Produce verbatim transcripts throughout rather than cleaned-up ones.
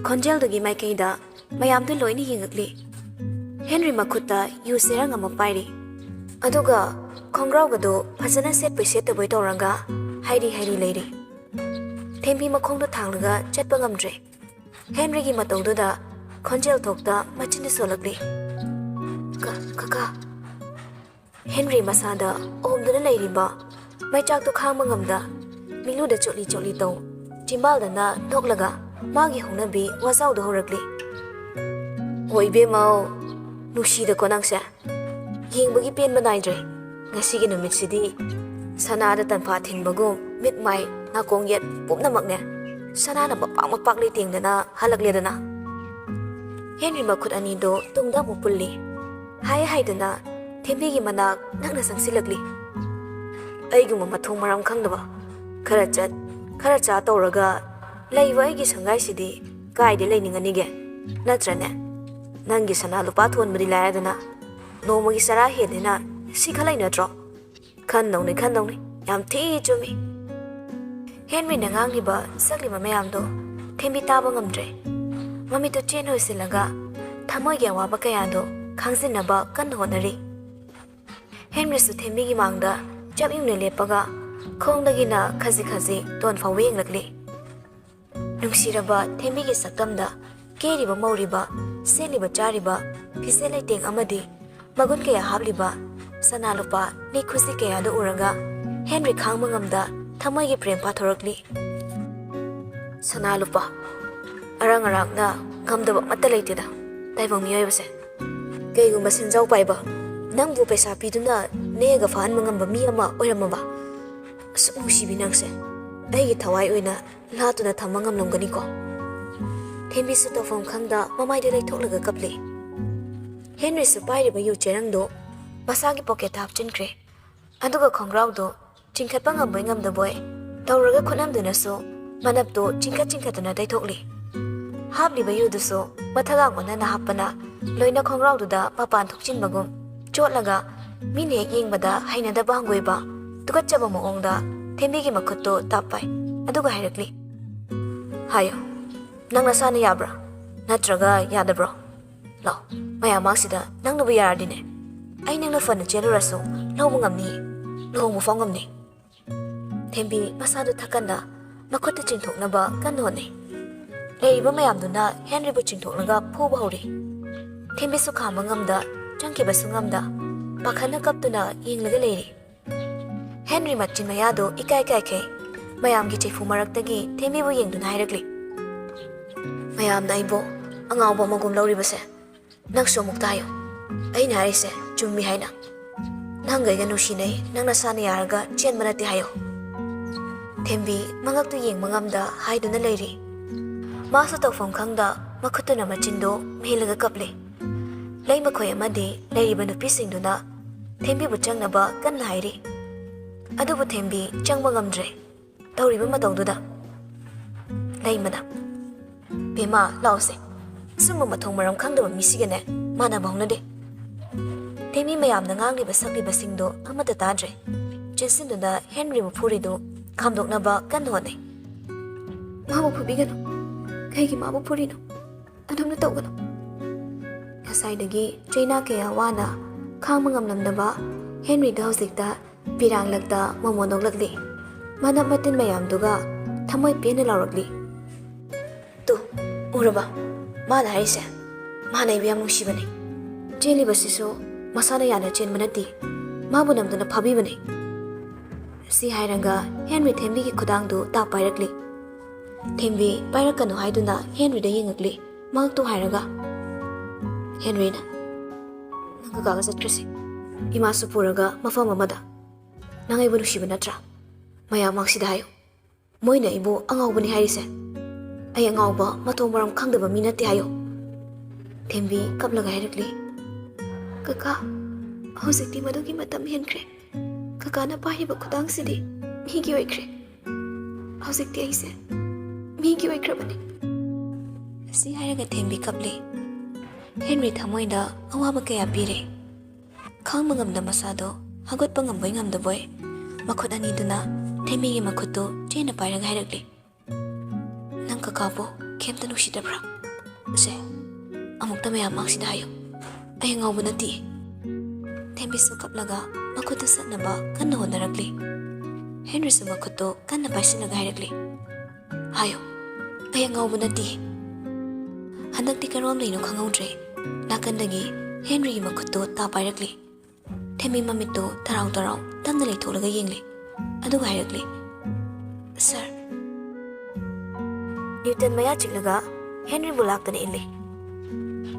ꯈꯣꯟꯖꯦꯜꯗꯨꯒꯤ ꯃꯥꯏꯀꯩꯗ ꯃꯌꯥꯝꯗꯨ ꯂꯣꯏꯅ ꯌꯦꯡꯉꯛꯂꯤ꯫ ꯍꯦꯟꯔꯤ ꯃꯈꯨꯠꯇ ꯌꯨ ꯆꯦꯔꯪ ꯑꯃ ꯄꯥꯏꯔꯤ꯫ ꯑꯗꯨꯒ ꯈꯣꯡꯒ꯭ꯔꯥꯎꯒꯗꯨ ꯐꯖꯅ ꯁꯦꯠꯄꯣꯏ ꯁꯦꯠꯇꯕꯣꯏ ꯇꯧꯔꯒ ꯍꯥꯏꯔꯤ ꯍꯥꯏꯔꯤ ꯂꯩꯔꯤ꯫ ꯊꯦꯝꯕꯤ ꯃꯈꯣꯡꯗꯣ ꯊꯥꯡꯂꯒ ꯆꯠꯄ ꯉꯝꯗ꯭ꯔꯦ꯫ ꯍꯦꯟꯔꯤꯒꯤ ꯃꯇꯧꯗꯨꯗ ꯈꯣꯟꯖꯦꯜ ꯊꯣꯛꯇ ꯃꯆꯤꯟꯗꯨ ꯁꯣꯜꯂꯛꯂꯤ꯫ "ꯀ-, ꯀꯀꯥ!" ꯍꯦꯟꯔꯤ ꯃꯁꯥꯗ ꯑꯣꯝꯗꯨꯅ ꯂꯩꯔꯤꯕ ꯃꯩꯆꯥꯛꯇꯨ ꯈꯥꯡꯕ ꯉꯝꯗ ꯃꯤꯂꯨꯗ ꯆꯣꯠꯂꯤ ꯆꯣꯠꯂꯤ ꯇꯧ ꯆꯤꯝꯕꯥꯜꯗꯅ ꯅꯣꯛꯂꯒ ꯃꯥꯒꯤ ꯍꯧꯅꯕꯤ ꯋꯥꯖꯥꯎꯗꯨ ꯍꯧꯔꯛꯂꯤ꯫ "ꯍꯣ ꯏꯕꯦꯝꯃꯧ, ꯅꯨꯡꯁꯤꯗꯀꯣ ꯅꯪꯁꯦ꯫ ꯌꯦꯡꯕꯒꯤ ꯄꯦꯟꯕ ꯅꯥꯏꯗ꯭ꯔꯦ꯫ ꯉꯁꯤꯒꯤ ꯅꯨꯃꯤꯠꯁꯤꯗꯤ ꯁꯅꯥꯗ ꯇꯟꯐꯥ ꯊꯤꯟꯕꯒꯨꯝ ꯃꯤꯠ ꯃꯥꯏ ꯅꯥꯀꯣꯡ ꯌꯦꯠ ꯄꯨꯝꯅꯃꯛꯅꯦ ꯁꯅꯥꯅ ꯃꯄꯥꯛ ꯃꯄꯥꯛ ꯂꯩꯇꯦꯡꯗꯅ ꯍꯜꯂꯛꯂꯦꯗꯅ꯫" ꯍꯦꯟꯔꯤ ꯃꯈꯨꯠ ꯑꯅꯤꯗꯨ ꯇꯨꯡꯗ ꯑꯃꯨꯛ ꯄꯨꯜꯂꯤ꯫ ꯍꯥꯏ ꯍꯥꯏꯗꯅ ꯊꯦꯝꯕꯤꯒꯤ ꯃꯅꯥꯛ ꯅꯛꯅ ꯆꯪꯁꯤꯜꯂꯛꯂꯤ꯫ "ꯑꯩꯒꯨꯝꯕ ꯃꯊꯣꯡ ꯃꯔꯝ ꯈꯪꯗꯕ, ꯈꯔ ꯆꯠ, ꯈꯔ ꯆꯥ ꯇꯧꯔꯒ ꯂꯩꯕ ꯑꯩꯒꯤ ꯁꯪꯒꯥꯏꯁꯤꯗꯤ ꯀꯥꯏꯗ ꯂꯩꯅꯤꯡꯉꯅꯤꯒꯦ? ꯅꯠꯇ꯭ꯔꯅꯦ? ꯅꯪꯒꯤ ꯁꯅꯥ ꯂꯨꯄꯥ ꯊꯣꯟꯕꯗꯤ ꯂꯥꯏꯔꯗꯅ ꯅꯣꯡꯃꯒꯤ ꯆꯔꯥ ꯍꯦꯜꯂꯦꯅ ꯁꯤ ꯈꯜꯂꯛꯏ ꯅꯠꯇ꯭ꯔꯣ?" "ꯈꯟꯗꯧꯅꯤ, ꯈꯟꯗꯧꯅꯤ꯫ ꯌꯥꯝ ꯊꯤ ꯆꯨꯝꯃꯤ꯫" ꯍꯦꯟꯔꯤꯅ ꯉꯥꯡꯂꯤꯕ ꯁꯛꯂꯤꯕ ꯃꯌꯥꯝꯗꯣ ꯊꯦꯝꯕꯤ ꯇꯥꯕ ꯉꯝꯗ꯭ꯔꯦ꯫ ꯃꯃꯤꯠꯇꯨ ꯆꯦꯠꯅ ꯎꯏꯁꯤꯜꯂꯒ ꯊꯃꯣꯏꯒꯤ ꯑꯋꯥꯕ ꯀꯌꯥꯗꯣ ꯈꯥꯡꯖꯤꯟꯅꯕ ꯀꯟꯅ ꯍꯣꯠꯅꯔꯤ꯫ ꯍꯦꯟꯔꯤꯁꯨ ꯊꯦꯝꯕꯤꯒꯤ ꯃꯥꯡꯗ ꯆꯞ ꯌꯨꯡꯅ ꯂꯦꯞꯄꯒ ꯈꯣꯡꯗꯒꯤꯅ ꯈꯖꯤꯛ ꯈꯖꯤꯛ ꯇꯣꯟ ꯐꯥꯎꯕ ꯌꯦꯡꯂꯛꯂꯤ꯫ ꯅꯨꯡꯁꯤꯔꯕ ꯊꯦꯝꯕꯤꯒꯤ ꯁꯛꯇꯝꯗ ꯀꯦꯔꯤꯕ ꯃꯧꯔꯤꯕ, ꯁꯦꯠꯂꯤꯕ ꯆꯥꯔꯤꯕ, ꯐꯤꯖꯦꯠ ꯂꯩꯇꯦꯡ ꯑꯃꯗꯤ ꯃꯒꯨꯟ ꯀꯌꯥ ꯍꯥꯞꯂꯤꯕ ꯁꯅꯥ ꯂꯨꯄꯥ ꯅꯤꯛ ꯈꯨꯖꯤꯛ ꯀꯌꯥꯗꯨ ꯎꯔꯒ ꯍꯦꯟꯔꯤ ꯈꯥꯡꯕ ꯉꯝꯗ ꯊꯃꯣꯏꯒꯤ ꯄ꯭ꯔꯦꯝ ꯄꯥꯊꯣꯔꯛꯂꯤ꯫ "ꯁꯅꯥ ꯂꯨꯄꯥ ꯑꯔꯥꯡ ꯑꯔꯥꯛꯅ ꯉꯝꯗꯕ ꯑꯃꯠꯇ ꯂꯩꯇꯦꯗ ꯇꯥꯏꯕꯪ ꯃꯤꯑꯣꯏꯕꯁꯦ꯫ ꯀꯩꯒꯨꯝꯕ ꯁꯦꯟꯖꯥꯎ ꯄꯥꯏꯕ ꯅꯪꯕꯨ ꯄꯩꯁꯥ ꯄꯤꯗꯨꯅ ꯅꯦꯛꯑꯒ ꯐꯥꯍꯟꯕ ꯉꯝꯕ ꯃꯤ ꯑꯃ ꯑꯣꯏꯔꯝꯃꯕ ꯑꯁꯨꯛ ꯅꯨꯡꯁꯤꯕꯤ ꯅꯪꯁꯦ ꯑꯩꯒꯤ ꯊꯋꯥꯏ ꯑꯣꯏꯅ ꯂꯥꯠꯇꯨꯅ ꯊꯝꯕ ꯉꯝꯂꯝꯒꯅꯤꯀꯣ?" ꯊꯦꯝꯕꯤꯁꯨ ꯇꯧꯐꯝ ꯈꯪꯗ ꯃꯃꯥꯏꯗ ꯂꯩꯊꯣꯛꯂꯒ ꯀꯞꯂꯤ꯫ ꯍꯦꯟꯔꯤꯁꯨ ꯄꯥꯏꯔꯤꯕ ꯌꯨ ꯆꯦꯔꯪꯗꯨ ꯃꯁꯥꯒꯤ ꯄꯣꯀꯦꯠꯇ ꯍꯥꯞꯆꯤꯟꯈ꯭ꯔꯦ꯫ ꯑꯗꯨꯒ ꯈꯣꯡꯒ꯭ꯔꯥꯎꯗꯨ ꯆꯤꯡꯈꯠꯄ ꯉꯝꯕꯣꯏ ꯉꯝꯗꯕꯣꯏ ꯇꯧꯔꯒ ꯈꯨꯠꯅꯝꯗꯨꯅꯁꯨ ꯃꯅꯞꯇꯨ ꯆꯤꯡꯈꯠ ꯆꯤꯡꯈꯠꯇꯨꯅ ꯇꯩꯊꯣꯛꯂꯤ꯫ ꯍꯥꯞꯂꯤꯕ ꯌꯨꯗꯨꯁꯨ ꯃꯊꯛ ꯑꯣꯟꯅꯅ ꯍꯥꯞꯄꯅ ꯂꯣꯏꯅ ꯈꯣꯡꯒ꯭ꯔꯥꯎꯗꯨꯗ ꯃꯄꯥꯟ ꯊꯣꯛꯆꯤꯟꯕꯒꯨꯝ ꯆꯣꯠꯂꯒ ꯃꯤꯅ ꯍꯦꯛ ꯌꯦꯡꯕꯗ ꯍꯩꯅꯗꯕ ꯍꯪꯒꯣꯏꯕ ꯇꯨꯀꯠꯆꯕ ꯃꯑꯣꯡꯗ ꯊꯦꯝꯕꯤꯒꯤ ꯃꯈꯨꯠꯇꯨ ꯇꯞ ꯄꯥꯏ꯫ ꯑꯗꯨꯒ ꯍꯥꯏꯔꯛꯂꯤ, "ꯍꯥꯏꯌꯨ, ꯅꯪ ꯅꯁꯥꯅ ꯌꯥꯕ꯭ꯔꯥ? ꯅꯠꯇ꯭ꯔꯒ ꯌꯥꯗꯕ꯭ꯔꯣ? ꯂꯥꯛꯑꯣ, ꯃꯌꯥꯝ ꯃꯥꯡꯁꯤꯗ ꯅꯪꯅꯕꯨ ꯌꯥꯔꯗꯤꯅꯦ, ꯑꯩ ꯅꯪꯅ ꯐꯅ ꯆꯦꯜꯂꯨꯔꯁꯨ ꯂꯧꯕ ꯉꯝꯅꯤ, ꯂꯨꯍꯣꯡꯕ ꯐꯥꯎ ꯉꯝꯅꯤ꯫ ꯊꯦꯝꯕꯤ ꯃꯁꯥꯗꯨ ꯊꯛꯀꯟꯗ ꯃꯈꯨꯠꯇ ꯆꯤꯡꯊꯣꯛꯅꯕ ꯀꯟꯅ ꯍꯣꯠꯅꯩ꯫ ꯂꯩꯔꯤꯕ ꯃꯌꯥꯝꯗꯨꯅ ꯍꯦꯟꯔꯤꯕꯨ ꯆꯤꯡꯊꯣꯛꯂꯒ ꯐꯨꯕ ꯍꯧꯔꯤ꯫ ꯊꯦꯝꯕꯤꯁꯨ ꯈꯥꯝꯕ ꯉꯝꯗ, ꯆꯪꯈꯤꯕꯁꯨ ꯉꯝꯗ, ꯄꯥꯈꯠꯅ ꯀꯞꯇꯨꯅ ꯌꯦꯡꯂꯒ ꯂꯩꯔꯤ꯫ ꯍꯦꯟꯔꯤ ꯃꯆꯤꯟ ꯃꯌꯥꯗꯨ ꯏꯀꯥꯏ ꯀꯥꯏꯈꯩ ꯃꯌꯥꯝꯒꯤ ꯆꯩꯐꯨ ꯃꯔꯛꯇꯒꯤ ꯊꯦꯝꯕꯤꯕꯨ ꯌꯦꯡꯗꯨꯅ ꯍꯥꯏꯔꯛꯂꯤ, "ꯃꯌꯥꯝꯅ ꯑꯩꯕꯨ ꯑꯉꯥꯎꯕ ꯑꯃꯒꯨꯝ ꯂꯧꯔꯤꯕꯁꯦ ꯅꯪꯁꯨ ꯑꯃꯨꯛꯇ ꯍꯥꯏꯌꯨ꯫ ꯑꯩꯅ ꯍꯥꯏꯔꯤꯁꯦ ꯆꯨꯝꯃꯤ ꯍꯥꯏꯅ꯫ ꯅꯪꯒ ꯑꯩꯒ ꯅꯨꯡꯁꯤꯅꯩ, ꯅꯪ ꯅꯁꯥꯅ ꯌꯥꯔꯒ ꯆꯦꯟꯕ ꯅꯠꯇꯦ ꯍꯥꯏꯌꯨ꯫" ꯊꯦꯝꯕꯤ ꯃꯉꯛꯇꯨ ꯌꯦꯡꯕ ꯉꯝꯗ ꯍꯥꯏꯗꯨꯅ ꯂꯩꯔꯤ꯫ ꯃꯥꯁꯨ ꯇꯧꯐꯝ ꯈꯪꯗ ꯃꯈꯨꯠꯇꯨꯅ ꯃꯆꯤꯟꯗꯨ ꯃꯦꯜꯂꯒ ꯀꯞꯂꯤ꯫ ꯂꯩ ꯃꯈꯣꯏ ꯑꯃꯗꯤ ꯂꯩꯔꯤꯕ ꯅꯨꯄꯤꯁꯤꯡꯗꯨꯅ ꯊꯦꯝꯕꯤꯕꯨ ꯆꯪꯅꯕ ꯀꯟꯅ ꯍꯥꯏꯔꯤ꯫ ꯑꯗꯨꯕꯨ ꯊꯦꯝꯕꯤ ꯆꯪꯕ ꯉꯝꯗ꯭ꯔꯦ꯫ ꯇꯧꯔꯤꯕ ꯃꯇꯧꯗꯨꯗ ꯂꯩꯃꯅ, "ꯕꯦꯝꯃ, ꯂꯥꯛꯑꯣꯁꯦ꯫ ꯁꯨꯝꯕ ꯃꯊꯣꯡ ꯃꯔꯝ ꯈꯪꯗꯕ ꯃꯤꯁꯤꯒꯅꯦ ꯃꯥꯟꯅꯕ ꯍꯧꯅꯗꯦ꯫" ꯊꯦꯝꯕꯤ ꯃꯌꯥꯝꯅ ꯉꯥꯡꯂꯤꯕ ꯁꯛꯂꯤꯕꯁꯤꯡꯗꯣ ꯑꯃꯠꯇ ꯇꯥꯗ꯭ꯔꯦ꯫ ꯆꯦꯟꯁꯤꯟꯗꯨꯅ ꯍꯦꯟꯔꯤꯕꯨ ꯐꯨꯔꯤꯗꯨ ꯈꯥꯝꯗꯣꯛꯅꯕ ꯀꯟꯅ ꯍꯣꯠꯅꯩ꯫ "ꯃꯥꯕꯨ ꯐꯨꯕꯤꯒꯅꯨ꯫ ꯀꯩꯒꯤ ꯃꯥꯕꯨ ꯐꯨꯔꯤꯅꯣ? ꯑꯗꯨꯝꯅ ꯇꯧꯒꯅꯨ꯫" ꯉꯁꯥꯏꯗꯒꯤ ꯆꯩꯅꯥ ꯀꯌꯥ ꯋꯥꯅ ꯈꯥꯡꯕ ꯉꯝꯂꯝꯗꯕ ꯍꯦꯟꯔꯤꯗ ꯍꯧꯖꯤꯛꯇ ꯄꯤꯔꯥꯡꯂꯛꯇ ꯃꯣꯃꯣꯟ ꯅꯣꯛꯂꯛꯂꯤ꯫ ꯃꯅꯞ ꯃꯇꯤꯟ ꯃꯌꯥꯝꯗꯨꯒ ꯊꯃꯣꯏ ꯄꯦꯟꯅ ꯂꯥꯎꯔꯛꯂꯤ꯫ "ꯇꯨ, ꯎꯔꯕ? ꯃꯥꯅ ꯍꯥꯏꯔꯤꯁꯦ꯫ ꯃꯥꯅ ꯑꯩꯕꯨ ꯌꯥꯝ ꯅꯨꯡꯁꯤꯕꯅꯤ꯫ ꯆꯦꯜꯂꯤꯕꯁꯤꯁꯨ ꯃꯁꯥꯅ ꯌꯥꯅ ꯆꯦꯟꯕ ꯅꯠꯇꯦ꯫ ꯃꯥꯕꯨ ꯅꯝꯗꯨꯅ ꯐꯥꯕꯤꯕꯅꯤ꯫" ꯁꯤ ꯍꯥꯏꯔꯒ ꯍꯦꯟꯔꯤ ꯊꯦꯝꯕꯤꯒꯤ ꯈꯨꯗꯥꯡꯗꯨ ꯇꯥꯞ ꯄꯥꯏꯔꯛꯂꯤ꯫ ꯊꯦꯝꯕꯤ ꯄꯥꯏꯔꯛꯀꯅꯨ ꯍꯥꯏꯗꯨꯅ ꯍꯦꯟꯔꯤꯗ ꯌꯦꯡꯉꯛꯂꯤ꯫ ꯃꯉꯛꯇꯨ ꯍꯥꯏꯔꯒ, "ꯍꯦꯟꯔꯤꯅ, ꯅꯪ ꯀꯀꯥꯒ ꯆꯠꯈ꯭ꯔꯁꯤ꯫ ꯏꯃꯥꯁꯨ ꯄꯨꯔꯒ ꯃꯐꯝ ꯑꯃꯗ꯫ ꯅꯪ ꯑꯩꯕꯨ ꯅꯨꯡꯁꯤꯕ ꯅꯠꯇ꯭ꯔꯥ? ꯃꯌꯥꯝ ꯃꯥꯡꯁꯤꯗ ꯍꯥꯏꯌꯨ꯫ ꯃꯣꯏꯅ ꯑꯩꯕꯨ ꯑꯉꯥꯎꯕꯅꯤ ꯍꯥꯏꯔꯤꯁꯦ꯫ ꯑꯩ ꯑꯉꯥꯎꯕ, ꯃꯊꯣꯡ ꯃꯔꯝ ꯈꯪꯗꯕ ꯃꯤ ꯅꯠꯇꯦ ꯍꯥꯏꯌꯨ꯫" ꯊꯦꯝꯕꯤ ꯀꯞꯂꯒ ꯍꯥꯏꯔꯛꯂꯤ, "ꯀꯀꯥ, ꯍꯧꯖꯤꯛꯇꯤ ꯃꯗꯨꯒꯤ ꯃꯇꯝ ꯍꯦꯟꯈ꯭ꯔꯦ꯫ ꯀꯀꯥꯅ ꯄꯥꯏꯔꯤꯕ ꯈꯨꯗꯥꯡꯁꯤꯗꯤ ꯃꯤꯒꯤ ꯑꯣꯏꯈ꯭ꯔꯦ꯫ ꯍꯧꯖꯤꯛꯇꯤ ꯑꯩꯁꯦ ꯃꯤꯒꯤ ꯑꯣꯏꯈ꯭ꯔꯕꯅꯤ꯫" ꯑꯁꯤ ꯍꯥꯏꯔꯒ ꯊꯦꯝꯕꯤ ꯀꯞꯂꯤ꯫ ꯍꯦꯟꯔꯤ ꯊꯃꯣꯏꯗ ꯑꯋꯥꯕ ꯀꯌꯥ ꯄꯤꯔꯦ꯫ ꯈꯥꯡꯕ ꯉꯝꯗ ꯃꯁꯥꯗꯣ ꯍꯧꯒꯠꯄ ꯉꯝꯕꯣꯏ ꯉꯝꯗꯕꯣꯏ ꯃꯈꯨꯠ ꯑꯅꯤꯗꯨꯅ ꯊꯦꯝꯕꯤꯒꯤ ꯃꯈꯨꯠꯇꯨ ꯆꯦꯠꯅ ꯄꯥꯏꯔꯒ ꯍꯥꯏꯔꯛꯂꯤ, "ꯅꯪ ꯀꯀꯥꯕꯨ ꯀꯩꯝꯇ ꯅꯨꯡꯁꯤꯗꯕ꯭ꯔꯥ? ꯁꯦ, ꯑꯃꯨꯛꯇ ꯃꯌꯥꯝ ꯃꯥꯡꯁꯤꯗ ꯍꯥꯏꯌꯨ, "ꯑꯩ ꯑꯉꯥꯎꯕ ꯅꯠꯇꯦ"꯫ ꯊꯦꯝꯕꯤꯁꯨ ꯀꯞꯂꯒ ꯃꯈꯨꯠꯇꯨ ꯁꯠꯅꯕ ꯀꯟꯅ ꯍꯣꯠꯅꯔꯛꯂꯤ꯫ ꯍꯦꯟꯔꯤꯁꯨ ꯃꯈꯨꯠꯇꯨ ꯀꯟꯅ ꯄꯥꯏꯁꯤꯜꯂꯒ ꯍꯥꯏꯔꯛꯂꯤ, "ꯍꯥꯏꯌꯨ, ꯑꯩ ꯑꯉꯥꯎꯕ ꯅꯠꯇꯦ"꯫ ꯍꯟꯗꯛꯇꯤ ꯀꯔꯣꯝꯗꯩꯅꯣ ꯈꯪꯍꯧꯗ꯭ꯔꯦ, ꯅꯥꯀꯟꯗꯒꯤ ꯍꯦꯟꯔꯤꯒꯤ ꯃꯈꯨꯠꯇꯨ ꯇꯥ ꯄꯥꯏꯔꯛꯂꯤ꯫ ꯊꯦꯝꯕꯤ ꯃꯃꯤꯠꯇꯨ ꯇꯔꯥꯎ ꯇꯔꯥꯎ ꯇꯝꯅ ꯂꯩꯊꯣꯛꯂꯒ ꯌꯦꯡꯂꯤ꯫ ꯑꯗꯨꯒ ꯍꯥꯏꯔꯛꯂꯤ, "ꯁꯥꯔ"꯫ ꯅ꯭ꯌꯨꯇꯟ ꯃꯌꯥ ꯆꯤꯛꯂꯒ ꯍꯦꯟꯔꯤꯕꯨ ꯂꯥꯛꯇꯅ ꯏꯜꯂꯤ꯫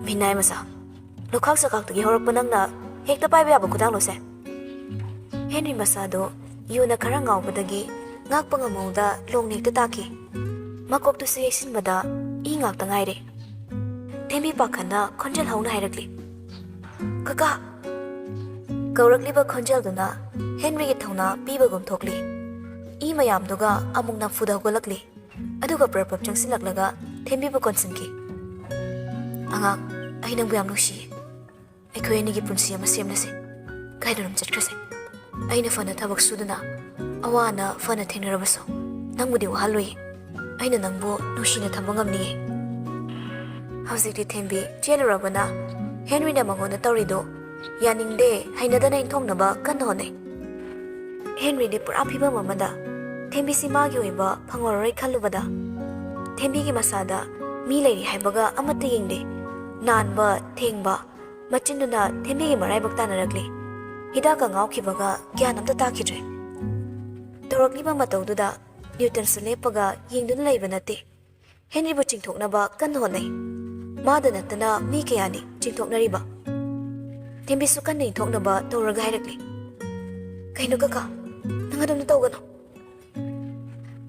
"ꯃꯤꯅꯥꯏ ꯃꯆꯥ, ꯂꯨꯈꯥꯛ ꯆꯀꯥꯛꯇꯒꯤ ꯍꯧꯔꯛꯄ ꯅꯪꯅ ꯍꯦꯛꯇ ꯄꯥꯏꯕ ꯌꯥꯕ ꯈꯨꯗꯥꯡꯂꯣꯁꯦ?" ꯍꯦꯟꯔꯤ ꯃꯁꯥꯗꯨ ꯌꯨꯅ ꯈꯔ ꯉꯥꯎꯕꯗꯒꯤ ꯉꯥꯛꯄ ꯉꯝꯍꯧꯗ ꯂꯣꯡ ꯍꯦꯛꯇ ꯇꯥꯈꯤ꯫ ꯃꯀꯣꯛꯇꯨꯁꯨ ꯌꯩꯁꯤꯟꯕꯗ ꯏ ꯉꯥꯛꯇ ꯉꯥꯏꯔꯦ꯫ ꯊꯦꯝꯕꯤ ꯄꯥꯈꯠꯅ ꯈꯣꯟꯖꯦꯜ ꯍꯧꯅ ꯍꯥꯏꯔꯛꯂꯤ, "ꯀꯀꯥ!" ꯀꯧꯔꯛꯂꯤꯕ ꯈꯣꯟꯖꯦꯜꯗꯨꯅ ꯍꯦꯟꯔꯤꯒꯤ ꯊꯧꯅꯥ ꯄꯤꯕꯒꯨꯝ ꯊꯣꯛꯂꯤ꯫ ꯏ ꯃꯌꯥꯝꯗꯨꯒ ꯑꯃꯨꯛ ꯅꯝꯐꯨꯗ ꯍꯧꯒꯠꯂꯛꯂꯤ꯫ ꯑꯗꯨꯒ ꯄ꯭ꯔꯞ ꯄ꯭ꯔꯞ ꯆꯪꯁꯤꯜꯂꯛꯂꯒ ꯊꯦꯝꯕꯤꯕꯨ ꯀꯣꯟꯁꯤꯟꯈꯤ꯫ "ꯑꯉꯥꯡ, ꯑꯩ ꯅꯪꯕꯨ ꯌꯥꯝ ꯅꯨꯡꯁꯤꯌꯦ꯫ ꯑꯩꯈꯣꯏ ꯑꯅꯤꯒꯤ ꯄꯨꯟꯁꯤ ꯑꯃ ꯁꯦꯝꯂꯁꯦ꯫ ꯀꯥꯏꯗꯅꯣꯝ ꯆꯠꯈ꯭ꯔꯁꯦ꯫ ꯑꯩꯅ ꯐꯅ ꯊꯕꯛ ꯁꯨꯗꯨꯅ ꯑꯋꯥ ꯑꯅꯥ ꯐꯅ ꯊꯦꯡꯅꯔꯕꯁꯨ ꯅꯪꯕꯨꯗꯤ ꯋꯥꯍꯜꯂꯣꯏꯌꯦ꯫ ꯑꯩꯅ ꯅꯪꯕꯨ ꯅꯨꯡꯁꯤꯅ ꯊꯝꯕ ꯉꯝꯅꯤꯌꯦ"꯫ ꯍꯧꯖꯤꯛꯇꯤ ꯊꯦꯝꯕꯤ ꯆꯦꯜꯂꯨꯔꯕꯅ ꯍꯦꯟꯔꯤꯅ ꯃꯉꯣꯟꯗ ꯇꯧꯔꯤꯗꯨ ꯌꯥꯅꯤꯡꯗꯦ, ꯍꯩꯅꯗꯅ ꯏꯟꯊꯣꯛꯅꯕ ꯀꯟꯅ ꯍꯣꯠꯅꯩ꯫ ꯍꯦꯟꯔꯤꯗꯤ ꯄꯨꯔꯥ ꯐꯤꯕꯝ ꯑꯃꯗ ꯊꯦꯝꯕꯤꯁꯤ ꯃꯥꯒꯤ ꯑꯣꯏꯕ ꯐꯪꯉꯔꯣꯏ ꯈꯜꯂꯨꯕꯗ ꯊꯦꯝꯕꯤꯒꯤ ꯃꯁꯥꯗ ꯃꯤ ꯂꯩꯔꯤ ꯍꯥꯏꯕꯒ ꯑꯃꯠꯇ ꯌꯦꯡꯗꯦ꯫ ꯅꯥꯟꯕ, ꯊꯦꯡꯕ, ꯃꯆꯤꯟꯗꯨꯅ ꯊꯦꯝꯕꯤꯒꯤ ꯃꯔꯥꯏꯕꯛ ꯇꯥꯟꯅꯔꯛꯂꯤ꯫ ꯍꯤꯗꯥꯛꯀ ꯉꯥꯎꯈꯤꯕꯒ ꯒ꯭ꯌꯥꯟ ꯑꯝꯇ ꯇꯥꯈꯤꯗ꯭ꯔꯦ꯫ ꯇꯧꯔꯛꯂꯤꯕ ꯃꯇꯧꯗꯨꯗ ꯅ꯭ꯌꯨꯇꯟꯁꯨ ꯂꯦꯞꯄꯒ ꯌꯦꯡꯗꯨꯅ ꯂꯩꯕ ꯅꯠꯇꯦ꯫ ꯍꯦꯟꯔꯤꯕꯨ ꯆꯤꯡꯊꯣꯛꯅꯕ ꯀꯟꯅ ꯍꯣꯠꯅꯩ꯫ ꯃꯥꯗ ꯅꯠꯇꯅ ꯃꯤ ꯀꯌꯥꯅꯤ ꯆꯤꯡꯊꯣꯛꯅꯔꯤꯕ꯫ ꯊꯦꯝꯕꯤꯁꯨ ꯀꯟꯅ ꯏꯟꯊꯣꯛꯅꯕ ꯇꯧꯔꯒ ꯍꯥꯏꯔꯛꯂꯤ, "ꯀꯩꯅꯣ ꯀꯀꯥ, ꯅꯪ ꯑꯗꯨꯝꯅ ꯇꯧꯒꯅꯨ"꯫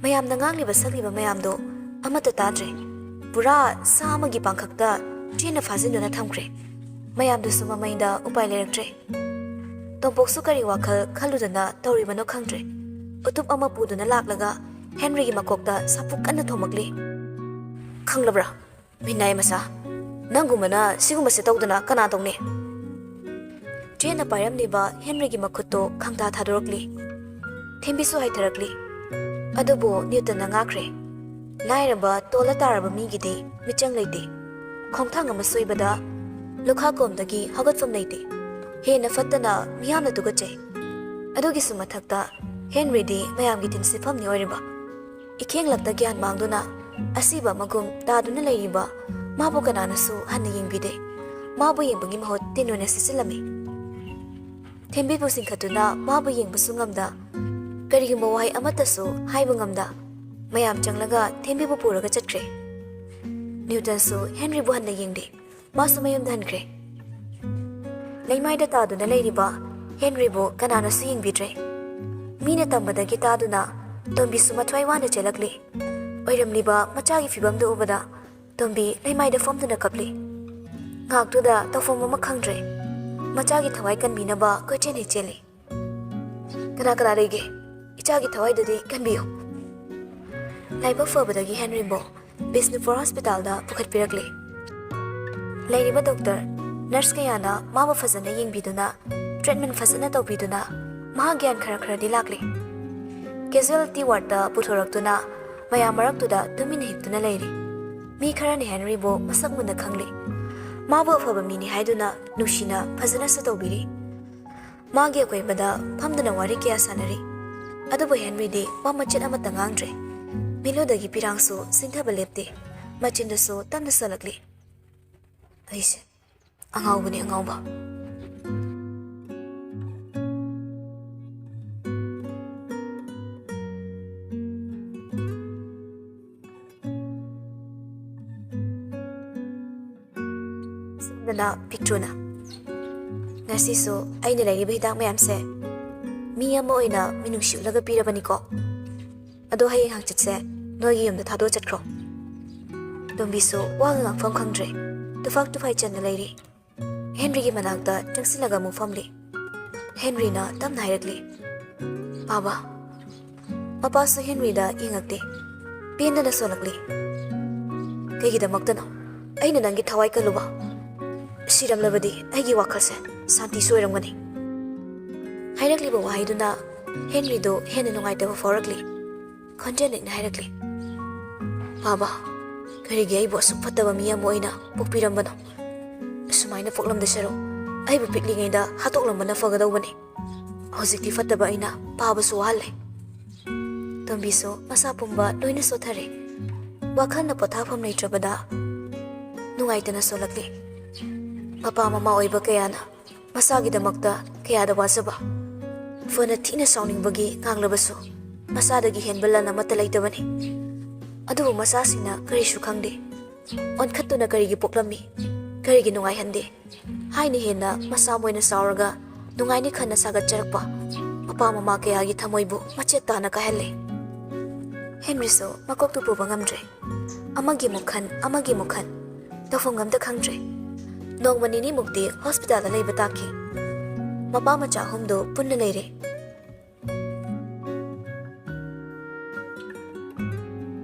ꯃꯌꯥꯝꯅ ꯉꯥꯡꯂꯤꯕ ꯁꯛꯂꯤꯕ ꯃꯌꯥꯝꯗꯣ ꯑꯃꯠꯇ ꯇꯥꯗ꯭ꯔꯦ꯫ ꯄꯨꯔꯥ ꯁꯥ ꯑꯃꯒꯤ ꯄꯥꯡꯈꯛꯇ ꯆꯦꯟꯅ ꯐꯥꯖꯤꯟꯗꯨꯅ ꯊꯝꯈ꯭ꯔꯦ꯫ ꯃꯌꯥꯝꯗꯨꯁꯨ ꯃꯃꯩꯗ ꯎꯄꯥꯏ ꯂꯩꯔꯛꯇ꯭ꯔꯦ꯫ ꯇꯣꯝꯄꯣꯛꯁꯨ ꯀꯔꯤ ꯋꯥꯈꯜ ꯈꯜꯂꯨꯗꯅ ꯇꯧꯔꯤꯕꯅꯣ ꯈꯪꯗ꯭ꯔꯦ꯫ ꯎꯇꯨꯞ ꯑꯃ ꯄꯨꯗꯨꯅ ꯂꯥꯛꯂꯒ ꯍꯦꯟꯔꯤꯒꯤ ꯃꯀꯣꯛꯇ ꯁꯥꯐꯨ ꯀꯟꯅ ꯊꯣꯝꯃꯛꯂꯤ꯫ "ꯈꯪꯂꯕ꯭ꯔꯥ, ꯃꯤꯅꯥꯏ ꯃꯆꯥ? ꯅꯪꯒꯨꯝꯕꯅ ꯁꯤꯒꯨꯝꯕꯁꯦ ꯇꯧꯗꯅ ꯀꯅꯥ ꯇꯧꯅꯤ?" ꯆꯦꯟꯅ ꯄꯥꯏꯔꯝꯂꯤꯕ ꯍꯦꯟꯔꯤꯒꯤ ꯃꯈꯨꯠꯇꯣ ꯈꯪꯊꯥ ꯊꯥꯗꯣꯔꯛꯂꯤ꯫ ꯊꯦꯝꯕꯤꯁꯨ ꯍꯥꯏꯊꯔꯛꯂꯤ꯫ ꯑꯗꯨꯕꯨ ꯅ꯭ꯌꯨꯇꯟꯅ ꯉꯥꯛꯈ꯭ꯔꯦ꯫ ꯂꯥꯏꯔꯕ, ꯇꯣꯜꯂ ꯇꯥꯔꯕ ꯃꯤꯒꯤꯗꯤ ꯃꯤꯆꯪ ꯂꯩꯇꯦ꯫ ꯈꯣꯡꯊꯥꯡ ꯑꯃ ꯁꯣꯏꯕꯗ ꯂꯨꯈꯥ ꯀꯣꯝꯗꯒꯤ ꯍꯧꯒꯠꯐꯝ ꯂꯩꯇꯦ꯫ ꯍꯦꯟꯅ ꯐꯠꯇꯅ ꯃꯤꯌꯥꯝꯅ ꯇꯨꯀꯠꯆꯩ꯫ ꯑꯗꯨꯒꯤꯁꯨ ꯃꯊꯛꯇ ꯍꯦꯟꯔꯤꯗꯤ ꯃꯌꯥꯝꯒꯤ ꯇꯤꯟꯁꯤꯠꯐꯝꯅꯤ ꯑꯣꯏꯔꯤꯕ꯫ ꯏꯈꯦꯡꯂꯛꯇ ꯒ꯭ꯌꯥꯟ ꯃꯥꯡꯗꯨꯅ ꯑꯁꯤꯕ ꯑꯃꯒꯨꯝ ꯇꯥꯗꯨꯅ ꯂꯩꯔꯤꯕ ꯃꯥꯕꯨ ꯀꯅꯥꯅꯁꯨ ꯍꯟꯅ ꯌꯦꯡꯕꯤꯗꯦ꯫ ꯃꯥꯕꯨ ꯌꯦꯡꯕꯒꯤ ꯃꯍꯨꯠ ꯇꯤꯟ ꯑꯣꯏꯅ ꯁꯤꯠꯆꯤꯜꯂꯝꯃꯤ꯫ ꯊꯦꯝꯕꯤꯕꯨ ꯆꯤꯡꯈꯠꯇꯨꯅ ꯃꯥꯕꯨ ꯌꯦꯡꯕꯁꯨ ꯉꯝꯗ, ꯀꯔꯤꯒꯨꯝꯕ ꯋꯥꯍꯩ ꯑꯃꯠꯇꯁꯨ ꯍꯥꯏꯕ ꯉꯝꯗ, ꯃꯌꯥꯝ ꯆꯪꯂꯒ ꯊꯦꯝꯕꯤꯕꯨ ꯄꯨꯔꯒ ꯆꯠꯈ꯭ꯔꯦ꯫ ꯅ꯭ꯌꯨꯇꯟꯁꯨ ꯍꯦꯟꯔꯤꯕꯨ ꯍꯟꯅ ꯌꯦꯡꯗꯦ꯫ ꯃꯥꯁꯨ ꯃꯌꯨꯝꯗ ꯍꯟꯈ꯭ꯔꯦ꯫ ꯂꯩꯃꯥꯏꯗ ꯇꯥꯗꯨꯅ ꯂꯩꯔꯤꯕ ꯍꯦꯟꯔꯤꯕꯨ ꯀꯅꯥꯅꯁꯨ ꯌꯦꯡꯕꯤꯗ꯭ꯔꯦ꯫ ꯃꯤꯅ ꯇꯝꯕꯗꯒꯤ ꯇꯥꯗꯨꯅ ꯇꯣꯝꯕꯤꯁꯨ ꯃꯊ꯭ꯋꯥꯏ ꯋꯥꯅ ꯆꯦꯜꯂꯛꯂꯤ꯫ ꯑꯣꯏꯔꯝꯂꯤꯕ ꯃꯆꯥꯒꯤ ꯐꯤꯕꯝꯗꯨ ꯎꯕꯗ ꯇꯣꯝꯕꯤ ꯂꯩꯃꯥꯏꯗ ꯐꯝꯗꯨꯅ ꯀꯞꯂꯤ꯫ ꯉꯥꯏꯍꯥꯛꯇꯨꯗ ꯇꯧꯐꯝ ꯑꯃ ꯈꯪꯗ꯭ꯔꯦ꯫ ꯃꯆꯥꯒꯤ ꯊꯋꯥꯏ ꯀꯟꯕꯤꯅꯕ ꯀꯣꯏꯆꯦꯟ ꯍꯦꯛ ꯆꯦꯜꯂꯤ꯫ "ꯀꯅꯥ ꯀꯅꯥ ꯂꯩꯒꯦ? ꯏꯆꯥꯒꯤ ꯊꯋꯥꯏꯗꯨꯗꯤ ꯀꯟꯕꯤꯌꯨ꯫" ꯂꯥꯏꯕꯛ ꯐꯕꯗꯒꯤ ꯍꯦꯟꯔꯤꯕꯨ ꯕꯤꯁꯅꯨꯄꯨꯔ ꯍꯣꯁꯄꯤꯇꯥꯜꯗ ꯄꯨꯈꯠꯄꯤꯔꯛꯂꯤ꯫ ꯂꯩꯔꯤꯕ ꯗꯣꯛꯇꯔ, ꯅꯔꯁ ꯀꯌꯥꯅ ꯃꯥꯕꯨ ꯐꯖꯅ ꯌꯦꯡꯕꯤꯗꯨꯅ, ꯇ꯭ꯔꯤꯠꯃꯦꯟ ꯐꯖꯅ ꯇꯧꯕꯤꯗꯨꯅ, ꯃꯍꯥꯛ ꯒ꯭ꯌꯥꯟ ꯈꯔ ꯈꯔꯗꯤ ꯂꯥꯛꯂꯤ꯫ ꯀꯦꯖꯨꯋꯦꯜꯇꯤ ꯋꯥꯔꯗꯇ ꯄꯨꯊꯣꯔꯛꯇꯨꯅ ꯃꯌꯥꯝ ꯃꯔꯛꯇꯨꯗ ꯇꯨꯃꯤꯟꯅ ꯍꯤꯞꯇꯨꯅ ꯂꯩꯔꯤ꯫ ꯃꯤ ꯈꯔꯅ ꯍꯦꯟꯔꯤꯕꯨ ꯃꯁꯛ ꯃꯨꯟꯅ ꯈꯪꯂꯤ꯫ ꯃꯥꯕꯨ ꯑꯐꯕ ꯃꯤꯅꯤ ꯍꯥꯏꯗꯨꯅ ꯅꯨꯡꯁꯤꯅ ꯐꯖꯅꯁꯨ ꯇꯧꯕꯤꯔꯤ꯫ ꯃꯥꯒꯤ ꯑꯀꯣꯏꯕꯗ ꯐꯝꯗꯨꯅ ꯋꯥꯔꯤ ꯀꯌꯥ ꯁꯥꯟꯅꯔꯤ꯫ ꯑꯗꯨꯕꯨ ꯍꯦꯟꯔꯤꯗꯤ ꯋꯥ ꯃꯆꯦꯠ ꯑꯃꯠꯇ ꯉꯥꯡꯗ꯭ꯔꯦ꯫ ꯃꯤꯠꯂꯨꯗꯒꯤ ꯄꯤꯔꯥꯡꯁꯨ ꯆꯤꯡꯊꯕ ꯂꯦꯞꯇꯦ꯫ ꯃꯆꯤꯟꯗꯁꯨ ꯇꯞꯅ ꯁꯣꯜꯂꯛꯂꯤ꯫ "ꯑꯩꯁꯦ ꯑꯉꯥꯎꯕꯅꯤ, ꯑꯉꯥꯎꯕ꯫" ꯁꯣꯝꯗꯅ ꯄꯤꯛꯇ꯭ꯔꯨꯅ, "ꯉꯁꯤꯁꯨ ꯑꯩꯅ ꯂꯩꯔꯤꯕ ꯍꯤꯗꯥꯛ ꯃꯌꯥꯝꯁꯦ ꯃꯤ ꯑꯃ ꯑꯣꯏꯅ ꯃꯤꯅꯨꯡꯁꯤ ꯎꯠꯂꯒ ꯄꯤꯔꯕꯅꯤꯀꯣ꯫ ꯑꯗꯣ ꯍꯌꯦꯡ ꯍꯪꯆꯤꯠꯁꯦ ꯅꯣꯏꯒꯤ ꯌꯨꯝꯗ ꯊꯥꯗꯣꯛꯑ ꯆꯠꯈ꯭ꯔꯣ꯫" ꯇꯣꯝꯕꯤꯁꯨ ꯋꯥꯒ ꯉꯥꯡꯐꯝ ꯈꯪꯗ꯭ꯔꯦ꯫ ꯇꯨꯐꯥꯛ ꯇꯨꯐꯥꯏ ꯆꯟꯅ ꯂꯩꯔꯤ꯫ ꯍꯦꯟꯔꯤꯒꯤ ꯃꯅꯥꯛꯇ ꯆꯪꯁꯤꯜꯂꯒ ꯑꯃꯨꯛ ꯐꯝꯂꯤ꯫ ꯍꯦꯟꯔꯤꯅ ꯇꯞꯅ ꯍꯥꯏꯔꯛꯂꯤ, "ꯕꯥꯕꯥ꯫" ꯃꯄꯥꯁꯨ ꯍꯦꯟꯔꯤꯗ ꯌꯦꯡꯉꯛꯇꯦ꯫ ꯄꯦꯟꯗꯅ ꯁꯣꯜꯂꯛꯂꯤ꯫ "ꯀꯩꯒꯤꯗꯃꯛꯇꯅꯣ ꯑꯩꯅ ꯅꯪꯒꯤ ꯊꯋꯥꯏ ꯀꯜꯂꯨꯕ? ꯁꯤꯔꯝꯂꯕꯗꯤ ꯑꯩꯒꯤ ꯋꯥꯈꯜꯁꯦ ꯁꯥꯟꯇꯤꯁꯨ ꯑꯣꯏꯔꯝꯒꯅꯤ꯫" ꯍꯥꯏꯔꯛꯂꯤꯕ ꯋꯥꯍꯩꯗꯨꯅ ꯍꯦꯟꯔꯤꯗꯨ ꯍꯦꯟꯅ ꯅꯨꯡꯉꯥꯏꯇꯕ ꯐꯥꯎꯔꯛꯂꯤ꯫ ꯈꯣꯟꯖꯦꯜ ꯅꯦꯛꯅ ꯍꯥꯏꯔꯛꯂꯤ, "ꯄꯥꯕ, ꯀꯔꯤꯒꯤ ꯑꯩꯕꯨ ꯑꯁꯨꯛ ꯐꯠꯇꯕ ꯃꯤ ꯑꯃ ꯑꯣꯏꯅ ꯄꯣꯛꯄꯤꯔꯝꯕꯅꯣ? ꯑꯁꯨꯃꯥꯏꯅ ꯄꯣꯛꯂꯝꯗ ꯁꯔꯨꯛ ꯑꯩꯕꯨ ꯄꯤꯛꯂꯤꯉꯩꯗ ꯍꯥꯠꯇꯣꯛꯂꯝꯕꯅ ꯐꯒꯗꯧꯕꯅꯤ꯫ ꯍꯧꯖꯤꯛꯇꯤ ꯐꯠꯇꯕ ꯑꯩꯅ ꯄꯥꯕꯁꯨ ꯋꯥꯍꯜꯂꯦ"꯫ ꯇꯣꯝꯕꯤꯁꯨ ꯃꯁꯥ ꯄꯨꯝꯕ ꯂꯣꯏꯅ ꯁꯣꯠꯊꯔꯦ꯫ ꯋꯥꯈꯜꯅ ꯄꯣꯊꯥꯐꯝ ꯂꯩꯇ꯭ꯔꯕꯗ ꯅꯨꯡꯉꯥꯏꯇꯅ ꯁꯣꯜꯂꯛꯂꯤ꯫ ꯃꯄꯥ ꯃꯃꯥ ꯑꯣꯏꯕ ꯀꯌꯥꯅ ꯃꯁꯥꯒꯤꯗꯃꯛꯇ ꯀꯌꯥꯗ ꯋꯥꯖꯕ, ꯐꯅ ꯊꯤꯅ ꯁꯥꯎꯅꯤꯡꯕꯒꯤ ꯉꯥꯡꯂꯕꯁꯨ ꯃꯁꯥꯗꯒꯤ ꯍꯦꯟꯕ ꯂꯟ ꯑꯃꯠꯇ ꯂꯩꯇꯕꯅꯤ꯫ ꯑꯗꯨꯕꯨ ꯃꯆꯥꯁꯤꯡꯅ ꯀꯔꯤꯁꯨ ꯈꯪꯗꯦ꯫ ꯑꯣꯟꯈꯠꯇꯨꯅ ꯀꯔꯤꯒꯤ ꯄꯣꯛꯂꯝꯃꯤ, ꯀꯔꯤꯒꯤ ꯅꯨꯡꯉꯥꯏꯍꯟꯗꯦ ꯍꯥꯏꯅ ꯍꯦꯟꯅ ꯃꯁꯥ ꯃꯣꯏꯅ ꯁꯥꯎꯔꯒ ꯅꯨꯡꯉꯥꯏꯅꯤ ꯈꯟꯅ ꯁꯥꯒꯠꯆꯔꯛꯄ ꯃꯄꯥ ꯃꯃꯥ ꯀꯌꯥꯒꯤ ꯊꯃꯣꯏꯕꯨ ꯃꯆꯦꯠ ꯇꯥꯅ ꯀꯥꯏꯍꯜꯂꯦ꯫ ꯍꯦꯟꯔꯤꯁꯨ ꯃꯀꯣꯛꯇꯨ ꯄꯨꯕ ꯉꯝꯗ꯭ꯔꯦ꯫ ꯑꯃꯒꯤ ꯃꯨꯛ ꯈꯟ, ꯑꯃꯒꯤ ꯃꯨꯛ ꯈꯟ, ꯇꯧꯐꯝ ꯑꯃꯇ ꯈꯪꯗ꯭ꯔꯦ꯫ ꯅꯣꯡꯃ ꯅꯤꯅꯤꯃꯨꯛꯇꯤ ꯍꯣꯁꯄꯤꯇꯥꯜꯗ ꯂꯩꯕ ꯇꯥꯈꯤ꯫ ꯃꯄꯥ ꯃꯆꯥ ꯑꯍꯨꯝꯗꯨ ꯄꯨꯟꯅ ꯂꯩꯔꯦ꯫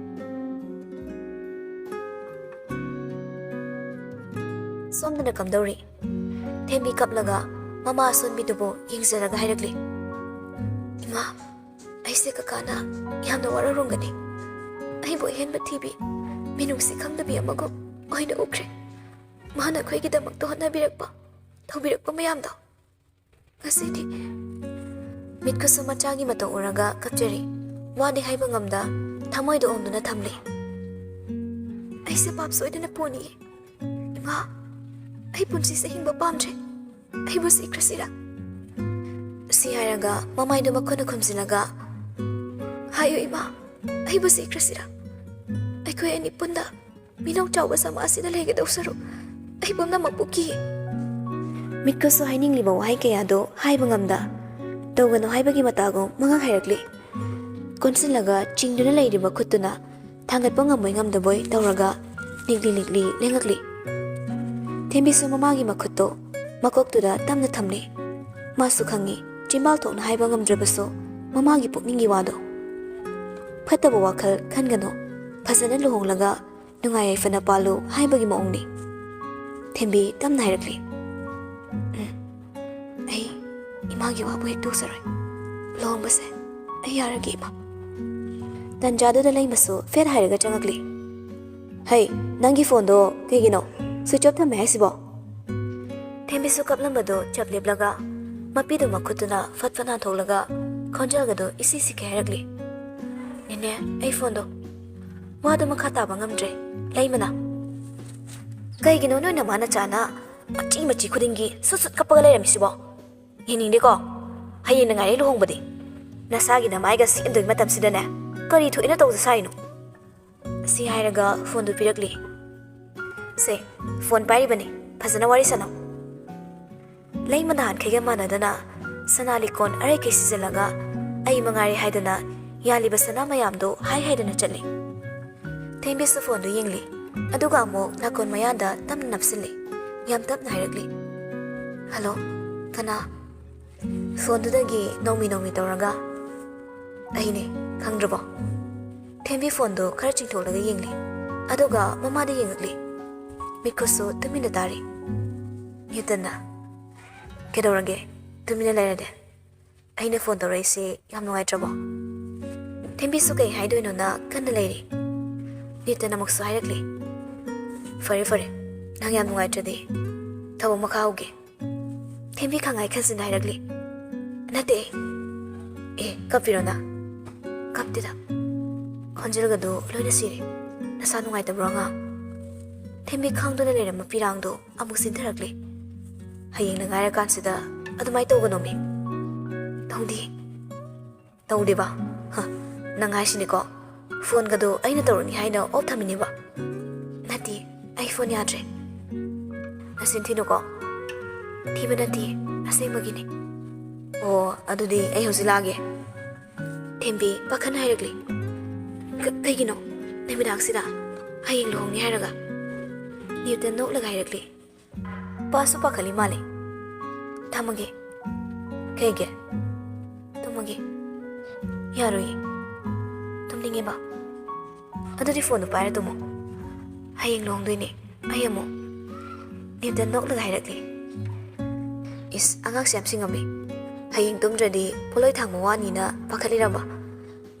"ꯁꯣꯝꯗꯅ ꯀꯝꯗꯧꯔꯤ?" ꯊꯦꯝꯕꯤ ꯀꯞꯂꯒ ꯃꯃꯥ ꯑꯁꯣꯟꯕꯤꯗꯨꯕꯨ ꯌꯦꯡꯖꯔꯒ ꯍꯥꯏꯔꯛꯂꯤ꯫ "ꯏꯃꯥ, ꯑꯩꯁꯦ ꯀꯀꯥꯅ ꯌꯥꯝꯅ ꯋꯥꯔꯧꯔꯝꯒꯅꯤ꯫ ꯑꯩꯕꯨ ꯑꯍꯦꯟꯕ ꯊꯤꯕꯤ, ꯃꯤꯅꯨꯡꯁꯤ ꯈꯪꯗꯕꯤ ꯑꯃꯒꯨꯝ ꯑꯣꯏꯅ ꯎꯈ꯭ꯔꯦ꯫ ꯃꯥꯅ ꯑꯩꯈꯣꯏꯒꯤꯗꯃꯛꯇ ꯍꯣꯠꯅꯕꯤꯔꯛꯄ, ꯇꯧꯕꯤꯔꯛꯄ ꯃꯌꯥꯝꯗꯣ꯫ ꯉꯁꯤꯗꯤ" ꯃꯤꯠꯀꯁꯨ ꯃꯆꯥꯒꯤ ꯃꯇꯧ ꯎꯔꯒ ꯀꯞꯆꯔꯤ꯫ ꯋꯥꯗꯤ ꯍꯥꯏꯕ ꯉꯝꯗ ꯊꯃꯣꯏꯗ ꯑꯣꯝꯗꯨꯅ ꯊꯝꯂꯤ꯫ "ꯑꯩꯁꯦ ꯄꯥꯞ ꯁꯣꯏꯗꯅ ꯄꯣꯛꯅꯤꯡꯉꯤ꯫ ꯏꯃꯥ, ꯑꯩ ꯄꯨꯟꯁꯤꯁꯦ ꯍꯤꯡꯕ ꯄꯥꯝꯗ꯭ꯔꯦ꯫ ꯑꯩꯕꯨ ꯁꯤꯈ꯭ꯔꯁꯤꯔꯥ?" ꯁꯤ ꯍꯥꯏꯔꯒ ꯃꯃꯥꯏꯗꯨ ꯃꯈꯨꯠꯅ ꯈꯨꯝꯖꯤꯜꯂꯒ, "ꯍꯥꯏꯌꯨ ꯏꯃꯥ, ꯑꯩꯕꯨ ꯁꯤꯈ꯭ꯔꯁꯤꯔꯥ? ꯑꯩꯈꯣꯏ ꯑꯅꯤ ꯄꯨꯟꯅ ꯃꯤꯅꯧ ꯆꯥꯎꯕ ꯁꯃꯥꯖꯁꯤꯗ ꯂꯩꯒꯗꯧ ꯁꯔꯨꯛ ꯑꯩ ꯄꯨꯝꯅꯃꯛꯄꯨ ꯀꯤ"꯫ ꯃꯤꯠꯀꯁꯨ ꯍꯥꯏꯅꯤꯡꯂꯤꯕ ꯋꯥꯍꯩ ꯀꯌꯥꯗꯣ ꯍꯥꯏꯕ ꯉꯝꯗ, ꯇꯧꯒꯅꯨ ꯍꯥꯏꯕꯒꯤ ꯃꯇꯥꯒꯨꯝ ꯃꯉꯛ ꯍꯥꯏꯔꯛꯂꯤ꯫ ꯀꯣꯟꯁꯤꯜꯂꯒ ꯆꯤꯡꯗꯨꯅ ꯂꯩꯔꯤꯕ ꯈꯨꯠꯇꯨꯅ ꯊꯥꯡꯒꯠꯄ ꯉꯝꯕꯣꯏ ꯉꯝꯗꯕꯣꯏ ꯇꯧꯔꯒ ꯅꯤꯛꯂꯤ ꯅꯤꯛꯂꯤ ꯂꯦꯡꯉꯛꯂꯤ꯫ ꯊꯦꯝꯕꯤꯁꯨ ꯃꯃꯥꯒꯤ ꯃꯈꯨꯠꯇꯣ ꯃꯀꯣꯛꯇꯨꯗ ꯇꯝꯅ ꯊꯝꯂꯤ꯫ ꯃꯥꯁꯨ ꯈꯪꯉꯤ, ꯆꯤꯟꯕꯥꯜ ꯊꯣꯛꯅ ꯍꯥꯏꯕ ꯉꯝꯗ꯭ꯔꯕꯁꯨ ꯃꯃꯥꯒꯤ ꯄꯨꯛꯅꯤꯡꯒꯤ ꯋꯥꯗꯣ꯫ "ꯐꯠꯇꯕ ꯋꯥꯈꯜ ꯈꯟꯒꯅꯨ, ꯐꯖꯅ ꯂꯨꯍꯣꯡꯂꯒ ꯅꯨꯡꯉꯥꯏ ꯌꯥꯏꯐꯅ ꯄꯥꯜꯂꯨ" ꯍꯥꯏꯕꯒꯤ ꯃꯑꯣꯡꯅꯤ꯫ ꯊꯦꯝꯕꯤ ꯇꯝꯅ ꯍꯥꯏꯔꯛꯂꯤ꯫ "ꯎꯝ, ꯑꯩ ꯏꯃꯥꯒꯤ ꯋꯥꯕꯨ ꯍꯦꯛ ꯇꯣꯛꯆꯔꯣꯏ꯫ ꯂꯨꯍꯣꯡꯕꯁꯦ ꯑꯩ ꯌꯥꯔꯒꯦ, ꯏꯃꯥ"꯫ ꯇꯟꯖꯥꯗꯨꯗ ꯂꯩꯃꯁꯨ ꯐꯦꯠ ꯍꯥꯏꯔꯒ ꯆꯪꯉꯛꯂꯤ꯫ ꯍꯩ, ꯅꯪꯒꯤ ꯐꯣꯟꯗꯣ ꯀꯩꯒꯤꯅꯣ ꯁ꯭ꯋꯤꯆ ꯑꯣꯐ ꯊꯝꯃꯦ ꯍꯥꯏꯁꯤꯕꯣ? ꯊꯦꯝꯕꯤꯁꯨ ꯀꯞꯂꯝꯕꯗꯨ ꯆꯞ ꯂꯦꯞꯂꯒ, ꯃꯄꯤꯗꯨ ꯃꯈꯨꯠꯇꯨꯅ ꯐꯠ ꯐꯠ ꯅꯥꯟꯊꯣꯛꯂꯒ, ꯈꯣꯟꯖꯦꯜꯒꯗꯨ ꯏꯁꯤ ꯁꯤꯈꯩ ꯍꯥꯏꯔꯛꯂꯤ, "ꯅꯦꯅꯦ, ꯑꯩ ꯐꯣꯟꯗꯣ"꯫ ꯋꯥꯗꯨ ꯃꯈꯥ ꯇꯥꯕ ꯉꯝꯗ꯭ꯔꯦ ꯂꯩꯃꯅ꯫ "ꯀꯩꯒꯤꯅꯣ ꯅꯣꯏ ꯅꯃꯥ ꯅꯆꯥꯅ ꯃꯆꯤ ꯃꯆꯤ ꯈꯨꯗꯤꯡꯒꯤ ꯁꯨꯠ ꯁꯨꯠ ꯀꯞꯄꯒ ꯂꯩꯔꯝꯃꯤꯁꯤꯕꯣ? ꯌꯦꯡꯅꯤꯡꯗꯦꯀꯣ꯫ ꯍꯌꯦꯡꯅ ꯉꯥꯏꯔꯦ ꯂꯨꯍꯣꯡꯕꯗꯤ꯫ ꯅꯁꯥꯒꯤ ꯅꯃꯥꯏꯒ ꯁꯦꯝꯗꯣꯏ ꯃꯇꯝꯁꯤꯗꯅꯦ, ꯀꯔꯤ ꯊꯣꯛꯑꯦꯅ ꯇꯧꯖ ꯁꯥꯏꯅꯣ?" ꯑꯁꯤ ꯍꯥꯏꯔꯒ ꯐꯣꯟꯗꯨ ꯄꯤꯔꯛꯂꯤ꯫ "ꯁꯦ, ꯐꯣꯟ ꯄꯥꯏꯔꯤꯕꯅꯤ, ꯐꯖꯅ ꯋꯥꯔꯤ ꯁꯥꯟꯅꯧ"꯫ ꯂꯩꯃ ꯅꯍꯥꯟꯈꯩꯒ ꯃꯥꯟꯅꯗꯅ ꯁꯅꯥ ꯂꯤꯛꯀꯣꯟ ꯑꯔꯩꯈꯩ ꯁꯤꯖꯤꯜꯂꯒ ꯑꯩ ꯃꯉꯥꯏꯔꯦ ꯍꯥꯏꯗꯅ ꯌꯥꯜꯂꯤꯕ ꯁꯅꯥ ꯃꯌꯥꯝꯗꯣ ꯍꯥꯏ ꯍꯥꯏꯗꯅ ꯆꯠꯂꯤ꯫ ꯊꯦꯝꯕꯤꯁꯨ ꯐꯣꯟꯗꯨ ꯌꯦꯡꯂꯤ, ꯑꯗꯨꯒ ꯑꯃꯨꯛ ꯅꯥꯀꯣꯟ ꯃꯌꯥꯗ ꯇꯞꯅ ꯅꯞꯁꯤꯜꯂꯤ꯫ ꯌꯥꯝ ꯇꯞꯅ ꯍꯥꯏꯔꯛꯂꯤ, "ꯍꯜꯂꯣ, ꯀꯅꯥ?" ꯐꯣꯟꯗꯨꯗꯒꯤ ꯅꯣꯡꯃꯤ ꯅꯣꯡꯃꯤ ꯇꯧꯔꯒ, "ꯑꯩꯅꯦ, ꯈꯪꯗ꯭ꯔꯕꯣ?" ꯊꯦꯝꯕꯤ ꯐꯣꯟꯗꯨ ꯈꯔ ꯆꯤꯡꯊꯣꯛꯂꯒ ꯌꯦꯡꯂꯤ, ꯑꯗꯨꯒ ꯃꯃꯥꯗ ꯌꯦꯡꯉꯛꯂꯤ꯫ ꯃꯤꯠꯈꯨꯠꯁꯨ ꯇꯨꯃꯤꯟꯅ ꯇꯥꯔꯤ꯫ ꯅ꯭ꯌꯨꯇꯟꯅ, "ꯀꯩꯗꯧꯔꯒꯦ? ꯇꯨꯃꯤꯟꯅ ꯂꯩꯔꯗꯤ? ꯑꯩꯅ ꯐꯣꯟ ꯇꯧꯔꯛꯏꯁꯤ ꯌꯥꯝ ꯅꯨꯡꯉꯥꯏꯇ꯭ꯔꯕꯣ?" ꯊꯦꯝꯕꯤꯁꯨ ꯀꯩ ꯍꯥꯏꯗꯣꯏꯅꯣꯅ ꯀꯟꯅ ꯂꯩꯔꯤ꯫ ꯅ꯭ꯌꯨꯇꯟ ꯑꯃꯨꯛꯁꯨ ꯍꯥꯏꯔꯛꯂꯤ, "ꯐꯔꯦ, ꯐꯔꯦ, ꯅꯪ ꯌꯥꯝ ꯅꯨꯡꯉꯥꯏꯇ꯭ꯔꯗꯤ ꯊꯕꯛ ꯃꯈꯥ ꯍꯧꯒꯦ"꯫ ꯊꯦꯝꯕꯤ ꯈꯪꯉꯥꯏ ꯈꯟꯖꯤꯟꯅ ꯍꯥꯏꯔꯛꯂꯤ, "ꯅꯠꯇꯦ꯫ ꯑꯦ, ꯀꯞꯄꯤꯔꯣ ꯅꯪ?" "ꯀꯞꯇꯦꯗ꯫ ꯈꯣꯟꯖꯦꯜꯒꯗꯣ ꯂꯣꯏꯅ ꯁꯤꯔꯦ꯫ ꯅꯁꯥ ꯅꯨꯡꯉꯥꯏꯇꯕ꯭ꯔꯣ, ꯑꯉꯥꯡ?" ꯊꯦꯝꯕꯤ ꯈꯪꯗꯨꯅ ꯂꯩꯔꯝꯕ ꯄꯤꯔꯥꯡꯗꯣ ꯑꯃꯨꯛ ꯆꯤꯟꯊꯔꯛꯂꯤ꯫ "ꯍꯌꯦꯡꯅ ꯉꯥꯏꯔꯀꯥꯟꯁꯤꯗ ꯑꯗꯨꯃꯥꯏꯅ ꯇꯧꯒꯅꯣꯃꯤ꯫ ꯇꯧꯗꯦ꯫ ꯇꯧꯗꯦꯕ? ꯍ, ꯅꯪ ꯍꯥꯏꯁꯤꯅꯤꯀꯣ꯫ ꯐꯣꯟꯒꯗꯣ ꯑꯩꯅ ꯇꯧꯔꯛꯅꯤ ꯍꯥꯏꯅ ꯑꯣꯐ ꯊꯝꯃꯤꯅꯦꯕ꯫ ꯅꯠꯇꯦ, ꯑꯩ ꯐꯣꯟ ꯌꯥꯗ꯭ꯔꯦ꯫ ꯅꯆꯤꯟ ꯊꯤꯅꯨꯀꯣ꯫ ꯊꯤꯕ ꯅꯠꯇꯦ, ꯑꯁꯦꯡꯕꯒꯤꯅꯤ"꯫ "ꯑꯣ, ꯑꯗꯨꯗꯤ ꯑꯩ ꯍꯧꯖꯤꯛ ꯂꯥꯛꯑꯒꯦ"꯫ ꯊꯦꯝꯕꯤ ꯄꯥꯈꯠꯅ ꯍꯥꯏꯔꯛꯂꯤ꯫ "ꯀ-, ꯀꯩꯒꯤꯅꯣ? ꯅꯨꯃꯤꯗꯥꯡꯁꯤꯗ? ꯍꯌꯦꯡ ꯂꯨꯍꯣꯡꯅꯤ ꯍꯥꯏꯔꯒ?" ꯅ꯭ꯌꯨꯇꯟ ꯅꯣꯛꯂꯒ ꯍꯥꯏꯔꯛꯂꯤ꯫ ꯄꯥꯁꯨ ꯄꯥꯈꯠꯂꯤ ꯃꯥꯜꯂꯦ꯫ "ꯊꯝꯃꯒꯦ"꯫ "ꯀꯩꯒꯤ?" "ꯇꯨꯝꯃꯒꯦ"꯫ "ꯌꯥꯔꯣꯏꯌꯦ꯫ ꯇꯨꯝꯅꯤꯡꯉꯦꯕ"꯫ "ꯑꯗꯨꯗꯤ ꯐꯣꯟꯗꯣ ꯄꯥꯏꯔ ꯇꯨꯝꯃꯣ꯫ ꯍꯌꯦꯡ ꯂꯨꯍꯣꯡꯗꯣꯏꯅꯦ꯫ ꯑꯩ ꯑꯃꯨꯛ"꯫ ꯅ꯭ꯌꯨꯇꯟ ꯅꯣꯛꯂꯒ ꯍꯥꯏꯔꯛꯂꯤ꯫ "ꯏꯁ, ꯑꯉꯥꯡꯁꯦ ꯌꯥꯝ ꯁꯤꯡꯉꯝꯃꯤ꯫ ꯍꯌꯦꯡ ꯇꯨꯝꯗ꯭ꯔꯗꯤ ꯄꯣꯠꯂꯣꯏ ꯊꯥꯡꯕ ꯋꯥꯅꯤꯅ ꯄꯥꯈꯠꯂꯤꯔꯕ?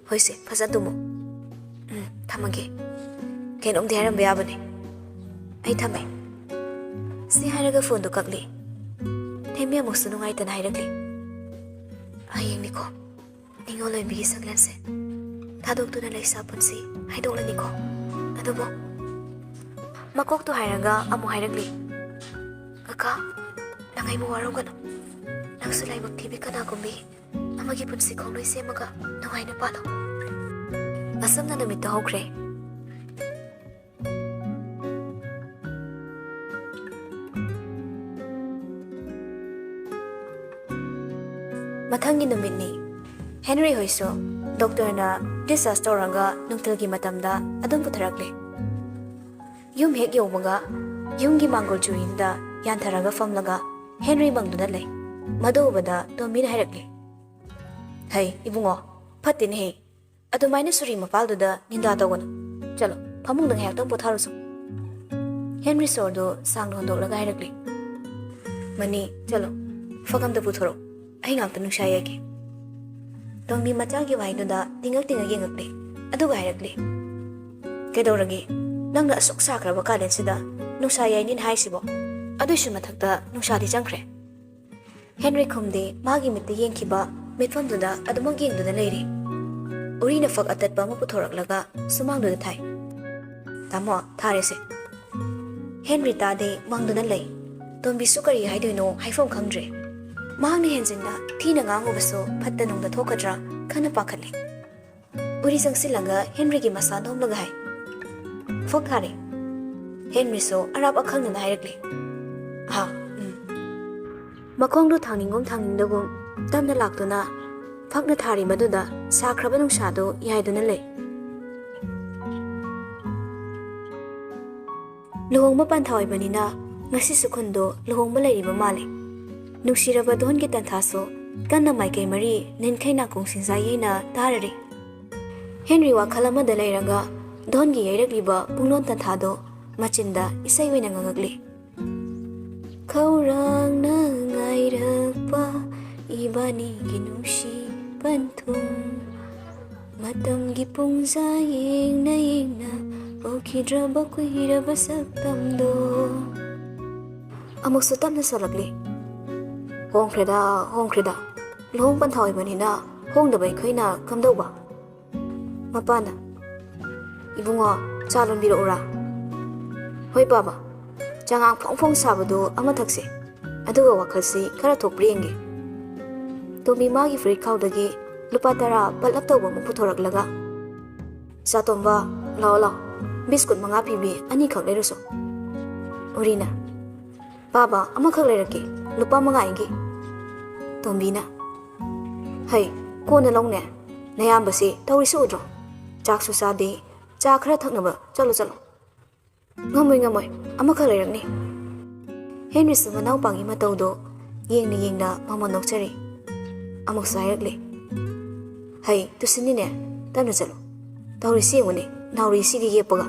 ꯍꯣꯏꯁꯦ, ꯐꯖꯅ ꯇꯨꯝꯃꯣ꯫ ꯎꯝ, ꯊꯝꯃꯒꯦ"꯫ ꯀꯩꯅꯣꯝꯗꯤ ꯍꯥꯏꯔꯝꯕ ꯌꯥꯕꯅꯦ꯫ ꯑꯩ ꯊꯝꯃꯦ꯫ ꯁꯤ ꯍꯥꯏꯔꯒ ꯐꯣꯟꯗꯣ ꯀꯛꯂꯤ꯫ ꯊꯦꯝꯃꯤ ꯑꯃꯨꯛꯁꯨ ꯅꯨꯡꯉꯥꯏꯇꯅ ꯍꯥꯏꯔꯛꯂꯤ, "ꯍꯌꯦꯡꯅꯤꯀꯣ ꯅꯤꯉꯣꯜ ꯑꯣꯏꯕꯤꯒꯤ ꯁꯛꯂꯦꯟꯁꯦ ꯊꯥꯗꯣꯛꯇꯨꯅ ꯂꯩꯁꯥ ꯄꯨꯟꯁꯤ ꯍꯥꯏꯗꯣꯛꯂꯅꯤꯀꯣ꯫ ꯑꯗꯨꯕꯨ" ꯃꯀꯣꯛꯇꯣ ꯍꯥꯏꯔꯒ ꯑꯃꯨꯛ ꯍꯥꯏꯔꯛꯂꯤ, "ꯀꯀꯥ, ꯅꯪ ꯑꯩꯕꯨ ꯋꯥꯔꯧꯒꯅꯨ꯫ ꯅꯪꯁꯨ ꯂꯥꯏꯕꯛ ꯊꯤꯕꯤ ꯀꯅꯥꯒꯨꯝꯕꯤ ꯑꯃꯒꯤ ꯄꯨꯟꯁꯤ ꯈꯣꯡꯂꯣꯏ ꯁꯦꯝꯃꯒ ꯅꯨꯡꯉꯥꯏꯅ ꯄꯥꯜꯂꯣ꯫" ꯑꯁꯨꯝꯅ ꯅꯨꯃꯤꯠꯇꯣ ꯍꯧꯈ꯭ꯔꯦ꯫ ꯃꯊꯪꯒꯤ ꯅꯨꯃꯤꯠꯅꯤ꯫ ꯍꯦꯟꯔꯤ ꯍꯣꯏꯁꯨ ꯗꯣꯛꯇꯔꯅ discharge ꯇꯧꯔꯒ ꯅꯨꯡꯊꯤꯜꯒꯤ ꯃꯇꯝꯗ ꯑꯗꯨꯝ ꯄꯨꯊꯔꯛꯂꯦ꯫ ꯌꯨꯝ ꯍꯦꯛ ꯌꯧꯕꯒ ꯌꯨꯝꯒꯤ ꯃꯥꯡꯒꯣꯜ ꯆꯨꯔꯤꯗꯨꯗ ꯌꯥꯟꯊꯔꯒ ꯐꯝꯂꯒ ꯍꯦꯟꯔꯤ ꯃꯪꯗꯨꯅ ꯂꯩ꯫ ꯃꯗꯨ ꯎꯕꯗ ꯇꯣꯝꯕꯤꯅ ꯍꯥꯏꯔꯛꯂꯦ, "ꯍꯩ, ꯏꯕꯨꯡꯉꯣ, ꯐꯠꯇꯦꯅꯦꯍꯦ꯫ ꯑꯗꯨꯃꯥꯏꯅ ꯁꯨꯔꯤ ꯃꯄꯥꯜꯗꯨꯗ ꯅꯤꯟꯗꯥ ꯇꯧꯒꯅꯨ꯫ ꯆꯠꯂꯣ, ꯐꯃꯨꯡꯗ ꯉꯥꯏꯍꯥꯛꯇꯪ ꯄꯣꯊꯥꯔꯨꯆꯣ꯫" ꯍꯦꯟꯔꯤ ꯁꯣꯔꯗꯨ ꯁꯥꯡꯅ ꯍꯣꯟꯗꯣꯛꯂꯒ ꯍꯥꯏꯔꯛꯂꯤ, "ꯃꯅꯤ, ꯆꯠꯂꯣ, ꯐꯛ ꯑꯝꯇ ꯄꯨꯊꯣꯔꯛꯎ꯫ ꯑꯩ ꯉꯥꯛꯇ ꯅꯨꯡꯁꯥ ꯌꯥꯏꯒꯦ꯫" ꯇꯣꯝꯕꯤ ꯃꯆꯥꯒꯤ ꯋꯥꯍꯩꯗꯨꯗ ꯇꯤꯡꯉꯛ ꯇꯤꯡꯉꯛ ꯌꯦꯡꯉꯛꯂꯦ꯫ ꯑꯗꯨꯒ ꯍꯥꯏꯔꯛꯂꯦ, "ꯀꯩꯗꯧꯔꯒꯦ? ꯅꯪꯅ ꯑꯁꯨꯛ ꯁꯥꯈ꯭ꯔꯕ ꯀꯥꯂꯦꯟꯁꯤꯗ ꯅꯨꯡꯁꯥ ꯌꯥꯏꯅꯦꯅ ꯍꯥꯏꯁꯤꯕꯣ? ꯑꯗꯨꯏꯁꯨ ꯃꯊꯛꯇ ꯅꯨꯡꯁꯥꯗꯤ ꯆꯪꯈ꯭ꯔꯦ꯫" ꯍꯦꯟꯔꯤ ꯈꯨꯝꯗꯦ꯫ ꯃꯥꯒꯤ ꯃꯤꯠꯇ ꯌꯦꯡꯈꯤꯕ ꯃꯤꯠꯐꯝꯗꯨꯗ ꯑꯗꯨꯃꯛ ꯌꯦꯡꯗꯨꯅ ꯂꯩꯔꯤ꯫ ꯎꯔꯤꯅ ꯐꯛ ꯑꯇꯠꯄ ꯑꯃ ꯄꯨꯊꯣꯔꯛꯂꯒ ꯁꯨꯃꯥꯡꯗꯨꯗ ꯊꯥꯏ꯫ "ꯇꯥꯃꯣ, ꯊꯥꯔꯦꯁꯦ꯫" ꯍꯦꯟꯔꯤ ꯇꯥꯗꯦ, ꯃꯪꯗꯨꯅ ꯂꯩ꯫ ꯇꯣꯝꯕꯤꯁꯨ ꯀꯔꯤ ꯍꯥꯏꯗꯣꯏꯅꯣ ꯍꯥꯏꯐꯝ ꯈꯪꯗ꯭ꯔꯦ꯫ ꯃꯍꯥꯛꯅ ꯍꯦꯟꯖꯤꯟꯅ ꯊꯤꯅ ꯉꯥꯡꯉꯨꯕꯁꯨ ꯐꯠꯇ ꯅꯨꯡꯗ ꯊꯣꯛꯀꯗ꯭ꯔꯥ ꯈꯟꯅ ꯄꯥꯈꯠꯂꯦ꯫ ꯎꯔꯤ ꯆꯪꯁꯤꯜꯂꯒ ꯍꯦꯟꯔꯤꯒꯤ ꯃꯁꯥ ꯅꯣꯝꯂꯒ ꯍꯥꯏ, "ꯐꯛ ꯊꯥꯔꯦ꯫" ꯍꯦꯟꯔꯤꯁꯨ ꯑꯔꯥꯞ ꯑꯈꯪꯅꯅ ꯍꯥꯏꯔꯛꯂꯦ, "ꯑꯍꯥ, ꯎꯝ꯫" ꯃꯈꯣꯡꯗꯨ ꯊꯥꯡꯅꯤꯡꯒꯨꯝ ꯊꯥꯡꯅꯤꯡꯗꯒꯨꯝ ꯇꯞꯅ ꯂꯥꯛꯇꯨꯅ ꯐꯛꯅ ꯊꯥꯔꯤꯕꯗꯨꯗ ꯁꯥꯈ꯭ꯔꯕ ꯅꯨꯡꯁꯥꯗꯨ ꯌꯥꯏꯗꯨꯅ ꯂꯩ꯫ ꯂꯨꯍꯣꯡꯕ ꯄꯟꯊꯥ ꯑꯣꯏꯕꯅꯤꯅ ꯉꯁꯤꯁꯨ ꯈꯨꯟꯗꯣ ꯂꯨꯍꯣꯡꯕ ꯂꯩꯔꯤꯕ ꯃꯥꯜꯂꯤ꯫ ꯅꯨꯡꯁꯤꯔꯕ ꯙꯣꯟꯒꯤ ꯇꯟꯊꯥꯁꯨ ꯀꯟꯅ ꯃꯥꯏꯀꯩ ꯃꯔꯤ ꯅꯤꯟꯈꯩ ꯅꯥꯀꯣꯡ ꯁꯤꯡꯖꯥ ꯌꯩꯅ ꯇꯥꯔꯔꯤ꯫ ꯍꯦꯟꯔꯤ ꯋꯥꯈꯜ ꯑꯃꯗ ꯂꯩꯔꯒ ꯙꯣꯟꯒꯤ ꯌꯩꯔꯛꯂꯤꯕ ꯄꯨꯡꯂꯣꯟ ꯇꯟꯊꯥꯗꯣ ꯃꯆꯤꯟꯗ ꯏꯁꯩ ꯑꯣꯏꯅ ꯉꯪꯉꯛꯂꯤ꯫ ꯈꯧꯔꯥꯡꯅ ꯉꯥꯏꯔꯛꯄ ꯏꯕꯥꯅꯤꯒꯤ ꯅꯨꯡꯁꯤ ꯄꯟꯊꯨꯡ꯫ ꯃꯇꯝꯒꯤ ꯄꯨꯡꯖꯥ ꯌꯦꯡꯅ ꯌꯦꯡꯅ ꯎꯈꯤꯗ꯭ꯔꯕ ꯀꯨꯏꯔꯕ ꯁꯛꯇꯝꯗꯣ꯫ ꯑꯃꯨꯛꯁꯨ ꯇꯞꯅ ꯁꯣꯜꯂꯛꯂꯤ꯫ ꯍꯣꯡꯈ꯭ꯔꯦꯗ, ꯍꯣꯡꯈ꯭ꯔꯦꯗ꯫ ꯂꯨꯍꯣꯡ ꯄꯟꯊꯥ ꯑꯣꯏꯕꯅꯤꯅ ꯍꯣꯡꯗꯕ ꯑꯩꯈꯣꯏꯅ ꯀꯝꯗꯧꯕ? ꯃꯄꯥꯅ, "ꯏꯕꯨꯡꯉꯣ, ꯆꯥ ꯂꯣꯟꯕꯤꯔꯛꯎꯔꯥ?" "ꯍꯣꯏ ꯄꯥꯕ, ꯆꯉꯥꯡ ꯐꯣꯡ ꯐꯣꯡ ꯁꯥꯕꯗꯨ ꯑꯃ ꯊꯛꯁꯦ꯫ ꯑꯗꯨꯒ ꯋꯥꯈꯜꯁꯤ ꯈꯔ ꯊꯣꯛꯄ꯭ꯔꯥ ꯌꯦꯡꯒꯦ꯫" ꯇꯣꯝꯕꯤ ꯃꯥꯒꯤ ꯐꯨꯔꯤꯠ ꯈꯥꯎꯗꯒꯤ ꯂꯨꯄꯥ ꯇꯔꯥ ꯄꯠꯂꯞ ꯇꯧꯕ ꯑꯃ ꯄꯨꯊꯣꯔꯛꯂꯒ, "ꯆꯥꯇꯣꯝꯕ, ꯂꯥꯛꯑꯣ ꯂꯥꯛꯑꯣ, ꯕꯤꯁꯀꯨꯠ ꯃꯉꯥ ꯄꯤꯕꯤ ꯑꯅꯤꯈꯛ ꯂꯩꯔꯨꯁꯣ꯫" ꯎꯔꯤꯅ, "ꯄꯥꯕ, ꯑꯃꯈꯛ ꯂꯩꯔꯛꯀꯦ, ꯂꯨꯄꯥ ꯃꯉꯥ ꯑꯩꯒꯤ꯫" ꯇꯣꯝꯕꯤꯅ, "ꯍꯩ, ꯀꯣꯟꯅ ꯂꯧꯅꯦ꯫ ꯅꯌꯥꯝꯕꯁꯤ ꯇꯧꯔꯤꯁꯤ ꯎꯗ꯭ꯔꯣ? ꯆꯥꯛꯁꯨ ꯆꯥꯗꯦ, ꯆꯥ ꯈꯔ ꯊꯛꯅꯕ ꯆꯠꯂꯣ ꯆꯠꯂꯣ꯫" "ꯉꯝꯃꯣꯏ, ꯉꯝꯃꯣꯏ, ꯑꯃꯈꯛ ꯂꯩꯔꯛꯅꯤ꯫" ꯍꯦꯟꯔꯤꯁꯨ ꯃꯅꯥꯎꯄꯥꯒꯤ ꯃꯇꯧꯗꯣ ꯌꯦꯡꯅ ꯌꯦꯡꯅ ꯃꯃꯣꯟ ꯅꯣꯛꯆꯔꯤ꯫ ꯑꯃꯨꯛꯁꯨ ꯍꯥꯏꯔꯛꯂꯦ, "ꯍꯩ, ꯇꯨꯁꯤꯟꯅꯤꯅꯦ, ꯇꯞꯅ ꯆꯠꯂꯨ꯫ ꯇꯧꯔꯤꯁꯤ ꯌꯦꯡꯉꯨꯅꯦ, ꯅꯥꯎꯔꯤꯁꯤꯒ ꯌꯦꯞꯄꯒ꯫"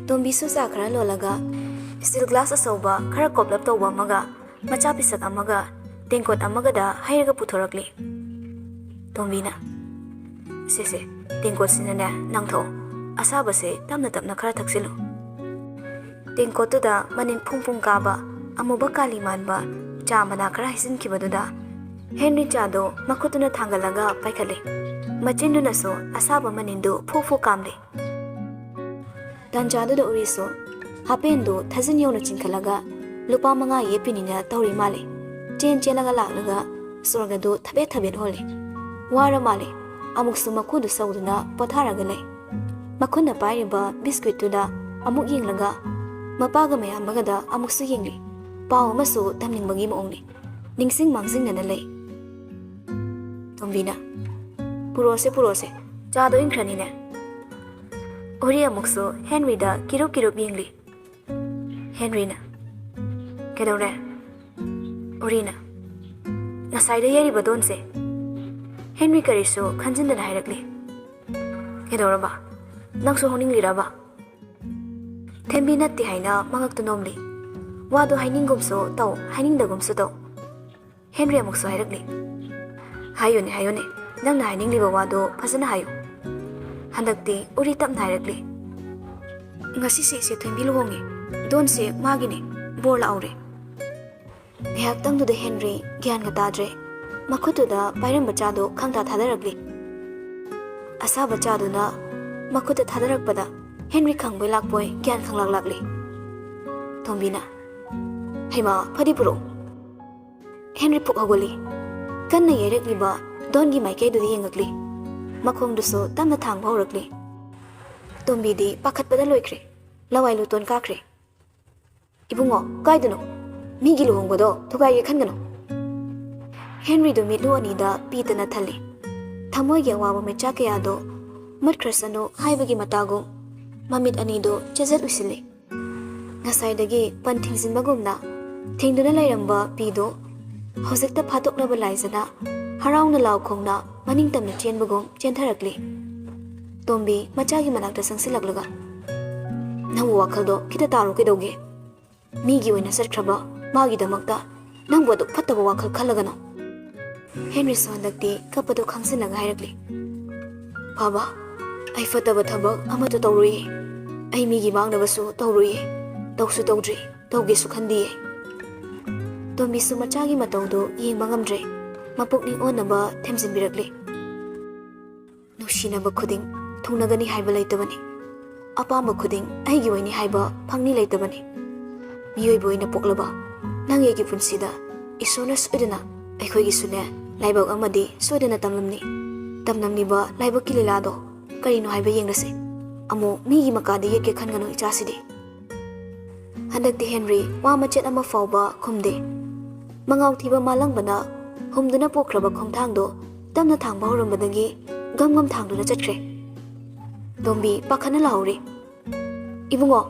ꯇꯣꯝꯕꯤꯁꯨ ꯆꯥ ꯈꯔ ꯂꯣꯜꯂꯒ ꯁ꯭ꯇꯤꯜ ꯒ꯭ꯂꯥꯁ ꯑꯆꯧꯕ ꯈꯔ ꯀꯣꯞꯂꯞ ꯇꯧꯕ ꯑꯃꯒ ꯃꯆꯥ ꯄꯤꯁꯛ ꯑꯃꯒ ꯇꯦꯡꯀꯣꯠ ꯑꯃꯒꯗ ꯍꯩꯔꯒ ꯄꯨꯊꯣꯔꯛꯂꯤ꯫ ꯇꯣꯝꯕꯤꯅ, "ꯁꯦ ꯁꯦ, ꯇꯦꯡꯀꯣꯠꯁꯤꯅꯅꯦ ꯅꯪ ꯊꯛꯑꯣ꯫ ꯑꯁꯥꯕꯁꯦ ꯇꯞꯅ ꯇꯞꯅ ꯈꯔ ꯊꯛꯆꯤꯜꯂꯨ꯫" ꯇꯦꯡꯀꯣꯠꯇꯨꯗ ꯃꯅꯤꯟ ꯐꯨꯡ ꯐꯨꯡ ꯀꯥꯕ, ꯑꯃꯨꯕ ꯀꯥꯂꯤ ꯃꯥꯟꯕ ꯆꯥ ꯃꯅꯥ ꯈꯔ ꯍꯩꯖꯤꯟꯈꯤꯕꯗꯨꯗ ꯍꯦꯟꯔꯤ ꯆꯥꯗꯣ ꯃꯈꯨꯠꯇꯨꯅ ꯊꯥꯡꯒꯠꯂꯒ ꯄꯥꯏꯈꯠꯂꯦ꯫ ꯃꯆꯤꯟꯗꯨꯅꯁꯨ ꯑꯁꯥꯕ ꯃꯅꯤꯟꯗꯨ ꯐꯨ ꯐꯨ ꯀꯥꯝꯂꯦ꯫ ꯇꯥꯟꯖꯥꯗꯨꯗ ꯎꯔꯤꯁꯨ ꯍꯥꯄꯦꯟꯗꯨ ꯊꯥꯖꯤꯟ ꯌꯧꯅ ꯆꯤꯡꯈꯠꯂꯒ ꯂꯨꯄꯥ ꯃꯉꯥ ꯌꯦꯞꯄꯤꯅꯤꯅ ꯇꯧꯔꯤ ꯃꯥꯜꯂꯦ꯫ ꯆꯦꯟ ꯆꯦꯜꯂꯒ ꯂꯥꯛꯂꯒ ꯁꯣꯔꯒꯗꯨ ꯊꯕꯦꯠ ꯊꯕꯦꯠ ꯍꯣꯜꯂꯦ꯫ ꯋꯥꯔ ꯃꯥꯜꯂꯦ꯫ ꯑꯃꯨꯛꯁꯨ ꯃꯈꯨꯗꯨ ꯁꯧꯗꯨꯅ ꯄꯣꯊꯥꯔꯒ ꯂꯩ꯫ ꯃꯈꯨꯠꯅ ꯄꯥꯏꯔꯤꯕ ꯕꯤꯁꯀ꯭ꯋꯤꯠꯇꯨꯗ ꯑꯃꯨꯛ ꯌꯦꯡꯂꯒ ꯃꯄꯥꯒ ꯃꯌꯥꯝꯕꯒꯗ ꯑꯃꯨꯛꯁꯨ ꯌꯦꯡꯂꯤ꯫ ꯄꯥꯎ ꯑꯃꯁꯨ ꯇꯝꯅꯤꯡꯕꯒꯤ ꯃꯑꯣꯡꯅꯤ꯫ ꯅꯤꯡꯁꯤꯡ ꯃꯥꯡꯖꯤꯡꯅꯅ ꯂꯩ꯫ ꯇꯣꯝꯕꯤꯅ, "ꯄꯨꯔꯛꯑꯣꯁꯦ, ꯄꯨꯔꯛꯑꯣꯁꯦ, ꯆꯥꯗꯣ ꯏꯪꯈ꯭ꯔꯅꯤꯅꯦ꯫" ꯎꯔꯤ ꯑꯃꯨꯛꯁꯨ ꯍꯦꯟꯔꯤꯗ ꯀꯤꯔꯨꯞ ꯀꯤꯔꯨꯞ ꯌꯦꯡꯂꯤ꯫ ꯍꯦꯟꯔꯤꯅ, "ꯀꯩꯗꯧꯔꯦ?" ꯎꯔꯤꯅ, "ꯉꯁꯥꯏꯗ ꯌꯩꯔꯤꯕ ꯗꯣꯟꯁꯦ꯫" ꯍꯦꯟꯔꯤ ꯀꯔꯤꯁꯨ ꯈꯟꯖꯤꯟꯗꯅ ꯍꯥꯏꯔꯛꯂꯤ꯫ "ꯀꯩꯗꯧꯔꯕ? ꯅꯪꯁꯨ ꯍꯧꯅꯤꯡꯂꯤꯔꯕ?" ꯊꯦꯝꯕꯤ ꯅꯠꯇꯦ ꯍꯥꯏꯅ ꯃꯉꯛꯇꯨ ꯅꯣꯝꯂꯤ꯫ ꯋꯥꯗꯨ ꯍꯥꯏꯅꯤꯡꯒꯨꯝꯁꯨ ꯇꯧ, ꯍꯥꯏꯅꯤꯡꯗꯒꯨꯝꯁꯨ ꯇꯧ꯫ ꯍꯦꯟꯔꯤ ꯑꯃꯨꯛꯁꯨ ꯍꯥꯏꯔꯛꯂꯤ꯫ "ꯍꯥꯏꯌꯨꯅꯦ, ꯍꯥꯏꯌꯨꯅꯦ, ꯅꯪꯅ ꯍꯥꯏꯅꯤꯡꯂꯤꯕ ꯋꯥꯗꯨ ꯐꯖꯅ ꯍꯥꯏꯌꯨ꯫" ꯍꯟꯗꯛꯇꯤ ꯎꯔꯤ ꯇꯞ ꯅꯥꯏꯔꯛꯂꯤ꯫ ꯉꯁꯤꯁꯦ ꯏꯆꯦ ꯊꯣꯏꯕꯤ ꯂꯨꯍꯣꯡꯉꯦ꯫ ꯗꯣꯟꯁꯦ ꯃꯥꯒꯤꯅꯦ꯫ ꯕꯣꯔ ꯂꯥꯛꯍꯧꯔꯦ꯫ ꯉꯥꯏꯍꯥꯛꯇꯪꯗꯨꯗ ꯍꯦꯟꯔꯤ ꯒ꯭ꯌꯥꯟꯒ ꯇꯥꯗ꯭ꯔꯦ꯫ ꯃꯈꯨꯠꯇꯨꯗ ꯄꯥꯏꯔꯝꯕ ꯆꯥꯗꯣ ꯈꯪꯊꯥ ꯊꯥꯗꯔꯛꯂꯤ꯫ ꯑꯁꯥꯕ ꯆꯥꯗꯨꯅ ꯃꯈꯨꯠꯇ ꯊꯥꯗꯔꯛꯄꯗ ꯍꯦꯟꯔꯤ ꯈꯪꯕꯣꯏ ꯂꯥꯛꯄꯣꯏ ꯒ꯭ꯌꯥꯟ ꯈꯪꯂꯥꯛ ꯂꯥꯛꯂꯤ꯫ ꯇꯣꯝꯕꯤꯅ, "ꯍꯩꯃꯥ, ꯐꯗꯤ ꯄꯨꯔꯛꯎ꯫" ꯍꯦꯟꯔꯤ ꯄꯨꯛ ꯍꯧꯒꯠꯂꯤ꯫ ꯀꯟꯅ ꯌꯩꯔꯛꯂꯤꯕ ꯗꯣꯟꯒꯤ ꯃꯥꯏꯀꯩꯗꯨꯗ ꯌꯦꯡꯉꯛꯂꯤ꯫ ꯃꯈꯣꯡꯗꯨꯁꯨ ꯇꯞꯅ ꯊꯥꯡꯕ ꯍꯧꯔꯛꯂꯤ꯫ ꯇꯣꯝꯕꯤꯗꯤ ꯄꯥꯈꯠꯄꯗ ꯂꯣꯏꯈ꯭ꯔꯦ꯫ ꯂꯋꯥꯏ ꯂꯨꯇꯣꯟ ꯀꯥꯈ꯭ꯔꯦ꯫ "ꯏꯕꯨꯡꯉꯣ, ꯀꯥꯏꯗꯅꯣ? ꯃꯤꯒꯤ ꯂꯨꯍꯣꯡꯕꯗꯣ ꯊꯨꯒꯥꯏꯒꯦ ꯈꯟꯒꯅꯨ꯫" ꯍꯦꯟꯔꯤꯗꯨ ꯃꯤꯠꯂꯨ ꯑꯅꯤꯗ ꯄꯤꯗꯅ ꯊꯜꯂꯤ꯫ ꯊꯃꯣꯏꯒꯤ ꯑꯋꯥꯕ ꯃꯩꯆꯥꯛ ꯀꯌꯥꯗꯣ ꯃꯨꯠꯈ꯭ꯔꯁꯅꯨ ꯍꯥꯏꯕꯒꯤ ꯃꯇꯥꯒꯨꯝ ꯃꯃꯤꯠ ꯑꯅꯤꯗꯨ ꯆꯦꯖꯠ ꯎꯏꯁꯤꯜꯂꯤ꯫ ꯉꯁꯥꯏꯗꯒꯤ ꯄꯟ ꯊꯤꯡꯖꯤꯟꯕꯒꯨꯝꯅ ꯊꯤꯡꯗꯨꯅ ꯂꯩꯔꯝꯕ ꯄꯤꯗꯨ ꯍꯧꯖꯤꯛꯇ ꯐꯥꯗꯣꯛꯂꯕ ꯂꯥꯏꯖꯅ ꯍꯔꯥꯎꯅ ꯂꯥꯎ ꯈꯣꯡꯅ ꯃꯅꯤꯡ ꯇꯝꯅ ꯆꯦꯟꯕꯒꯨꯝ ꯆꯦꯟꯊꯔꯛꯂꯤ꯫ ꯇꯣꯝꯕꯤ ꯃꯆꯥꯒꯤ ꯃꯅꯥꯛꯇ ꯆꯪꯁꯤꯜꯂꯛꯂꯒ, "ꯅꯪꯕꯨ ꯋꯥꯈꯜꯗꯣ ꯈꯤꯇ ꯇꯥꯔꯣ ꯀꯩꯗꯧꯒꯦ? ꯃꯤꯒꯤ ꯑꯣꯏꯅ ꯆꯠꯈ꯭ꯔꯕ ꯃꯥꯒꯤꯗꯃꯛꯇ ꯅꯪꯕꯨ ꯑꯗꯨꯛ ꯐꯠꯇꯕ ꯋꯥꯈꯜ ꯈꯜꯂꯒꯅꯣ?" ꯍꯦꯟꯔꯤꯁꯨ ꯍꯟꯗꯛꯇꯤ ꯀꯞꯄꯗꯨ ꯈꯪꯖꯤꯜꯂꯒ ꯍꯥꯏꯔꯛꯂꯤ, "ꯕꯥꯕꯥ, ꯑꯩ ꯐꯠꯇꯕ ꯊꯕꯛ ꯑꯃꯠꯇ ꯇꯧꯔꯨꯏ꯫ ꯑꯩ ꯃꯤꯒꯤ ꯃꯥꯡꯅꯕꯁꯨ ꯇꯧꯔꯨꯏ꯫ ꯇꯧꯁꯨ ꯇꯧꯗ꯭ꯔꯤ, ꯇꯧꯒꯦꯁꯨ ꯈꯟꯗꯤꯌꯦ꯫" ꯇꯣꯝꯕꯤꯁꯨ ꯃꯆꯥꯒꯤ ꯃꯇꯧꯗꯨ ꯌꯦꯡꯕ ꯉꯝꯗ꯭ꯔꯦ꯫ ꯃꯄꯨꯛꯅꯤꯡ ꯑꯣꯟꯅꯕ ꯊꯦꯝꯖꯤꯟꯕꯤꯔꯛꯂꯤ꯫ "ꯅꯨꯡꯁꯤꯅꯕ ꯈꯨꯗꯤꯡ ꯊꯨꯡꯅꯒꯅꯤ ꯍꯥꯏꯕ ꯂꯩꯇꯕꯅꯤ꯫ ꯑꯄꯥꯝꯕ ꯈꯨꯗꯤꯡ ꯑꯩꯒꯤ ꯑꯣꯏꯅꯤ ꯍꯥꯏꯕ ꯐꯪꯅꯤ ꯂꯩꯇꯕꯅꯤ꯫ ꯃꯤꯑꯣꯏꯕ ꯑꯣꯏꯅ ꯄꯣꯛꯂꯕ ꯅꯪ ꯑꯩꯒꯤ ꯄꯨꯟꯁꯤꯗ ꯏꯁꯣꯔꯅ ꯁꯣꯏꯗꯅ ꯑꯩꯈꯣꯏꯒꯤꯁꯨꯅꯦ ꯂꯥꯏꯕꯛ ꯑꯃꯗꯤ ꯁꯣꯏꯗꯅ ꯇꯝꯂꯝꯅꯤ꯫ ꯇꯝꯂꯝꯂꯤꯕ ꯂꯥꯏꯕꯛꯀꯤ ꯂꯤꯂꯥꯗꯣ ꯀꯔꯤꯅꯣ ꯍꯥꯏꯕ ꯌꯦꯡꯂꯁꯤ꯫ ꯑꯃꯨꯛ ꯃꯤꯒꯤ ꯃꯀꯥꯗ ꯌꯦꯠꯀꯦ ꯈꯟꯒꯅꯨ ꯏꯆꯥꯁꯤꯗꯤ꯫" ꯍꯟꯗꯛꯇꯤ ꯍꯦꯟꯔꯤ ꯋꯥ ꯃꯆꯦꯠ ꯑꯃ ꯐꯥꯎꯕ ꯈꯨꯝꯗꯦ꯫ ꯃꯉꯥꯎ ꯊꯤꯕ ꯃꯥꯂꯪꯕꯅ ꯍꯨꯝꯗꯨꯅ ꯄꯨꯈ꯭ꯔꯕ ꯈꯣꯡꯊꯥꯡꯗꯣ ꯇꯞꯅ ꯊꯥꯡꯕ ꯍꯧꯔꯝꯕꯗꯒꯤ ꯒꯝ ꯒꯝ ꯊꯥꯡꯗꯨꯅ ꯆꯠꯈ꯭ꯔꯦ꯫ ꯇꯣꯝꯕꯤ ꯄꯥꯈꯠꯅ ꯂꯥꯎꯔꯤ, "ꯏꯕꯨꯡꯉꯣ,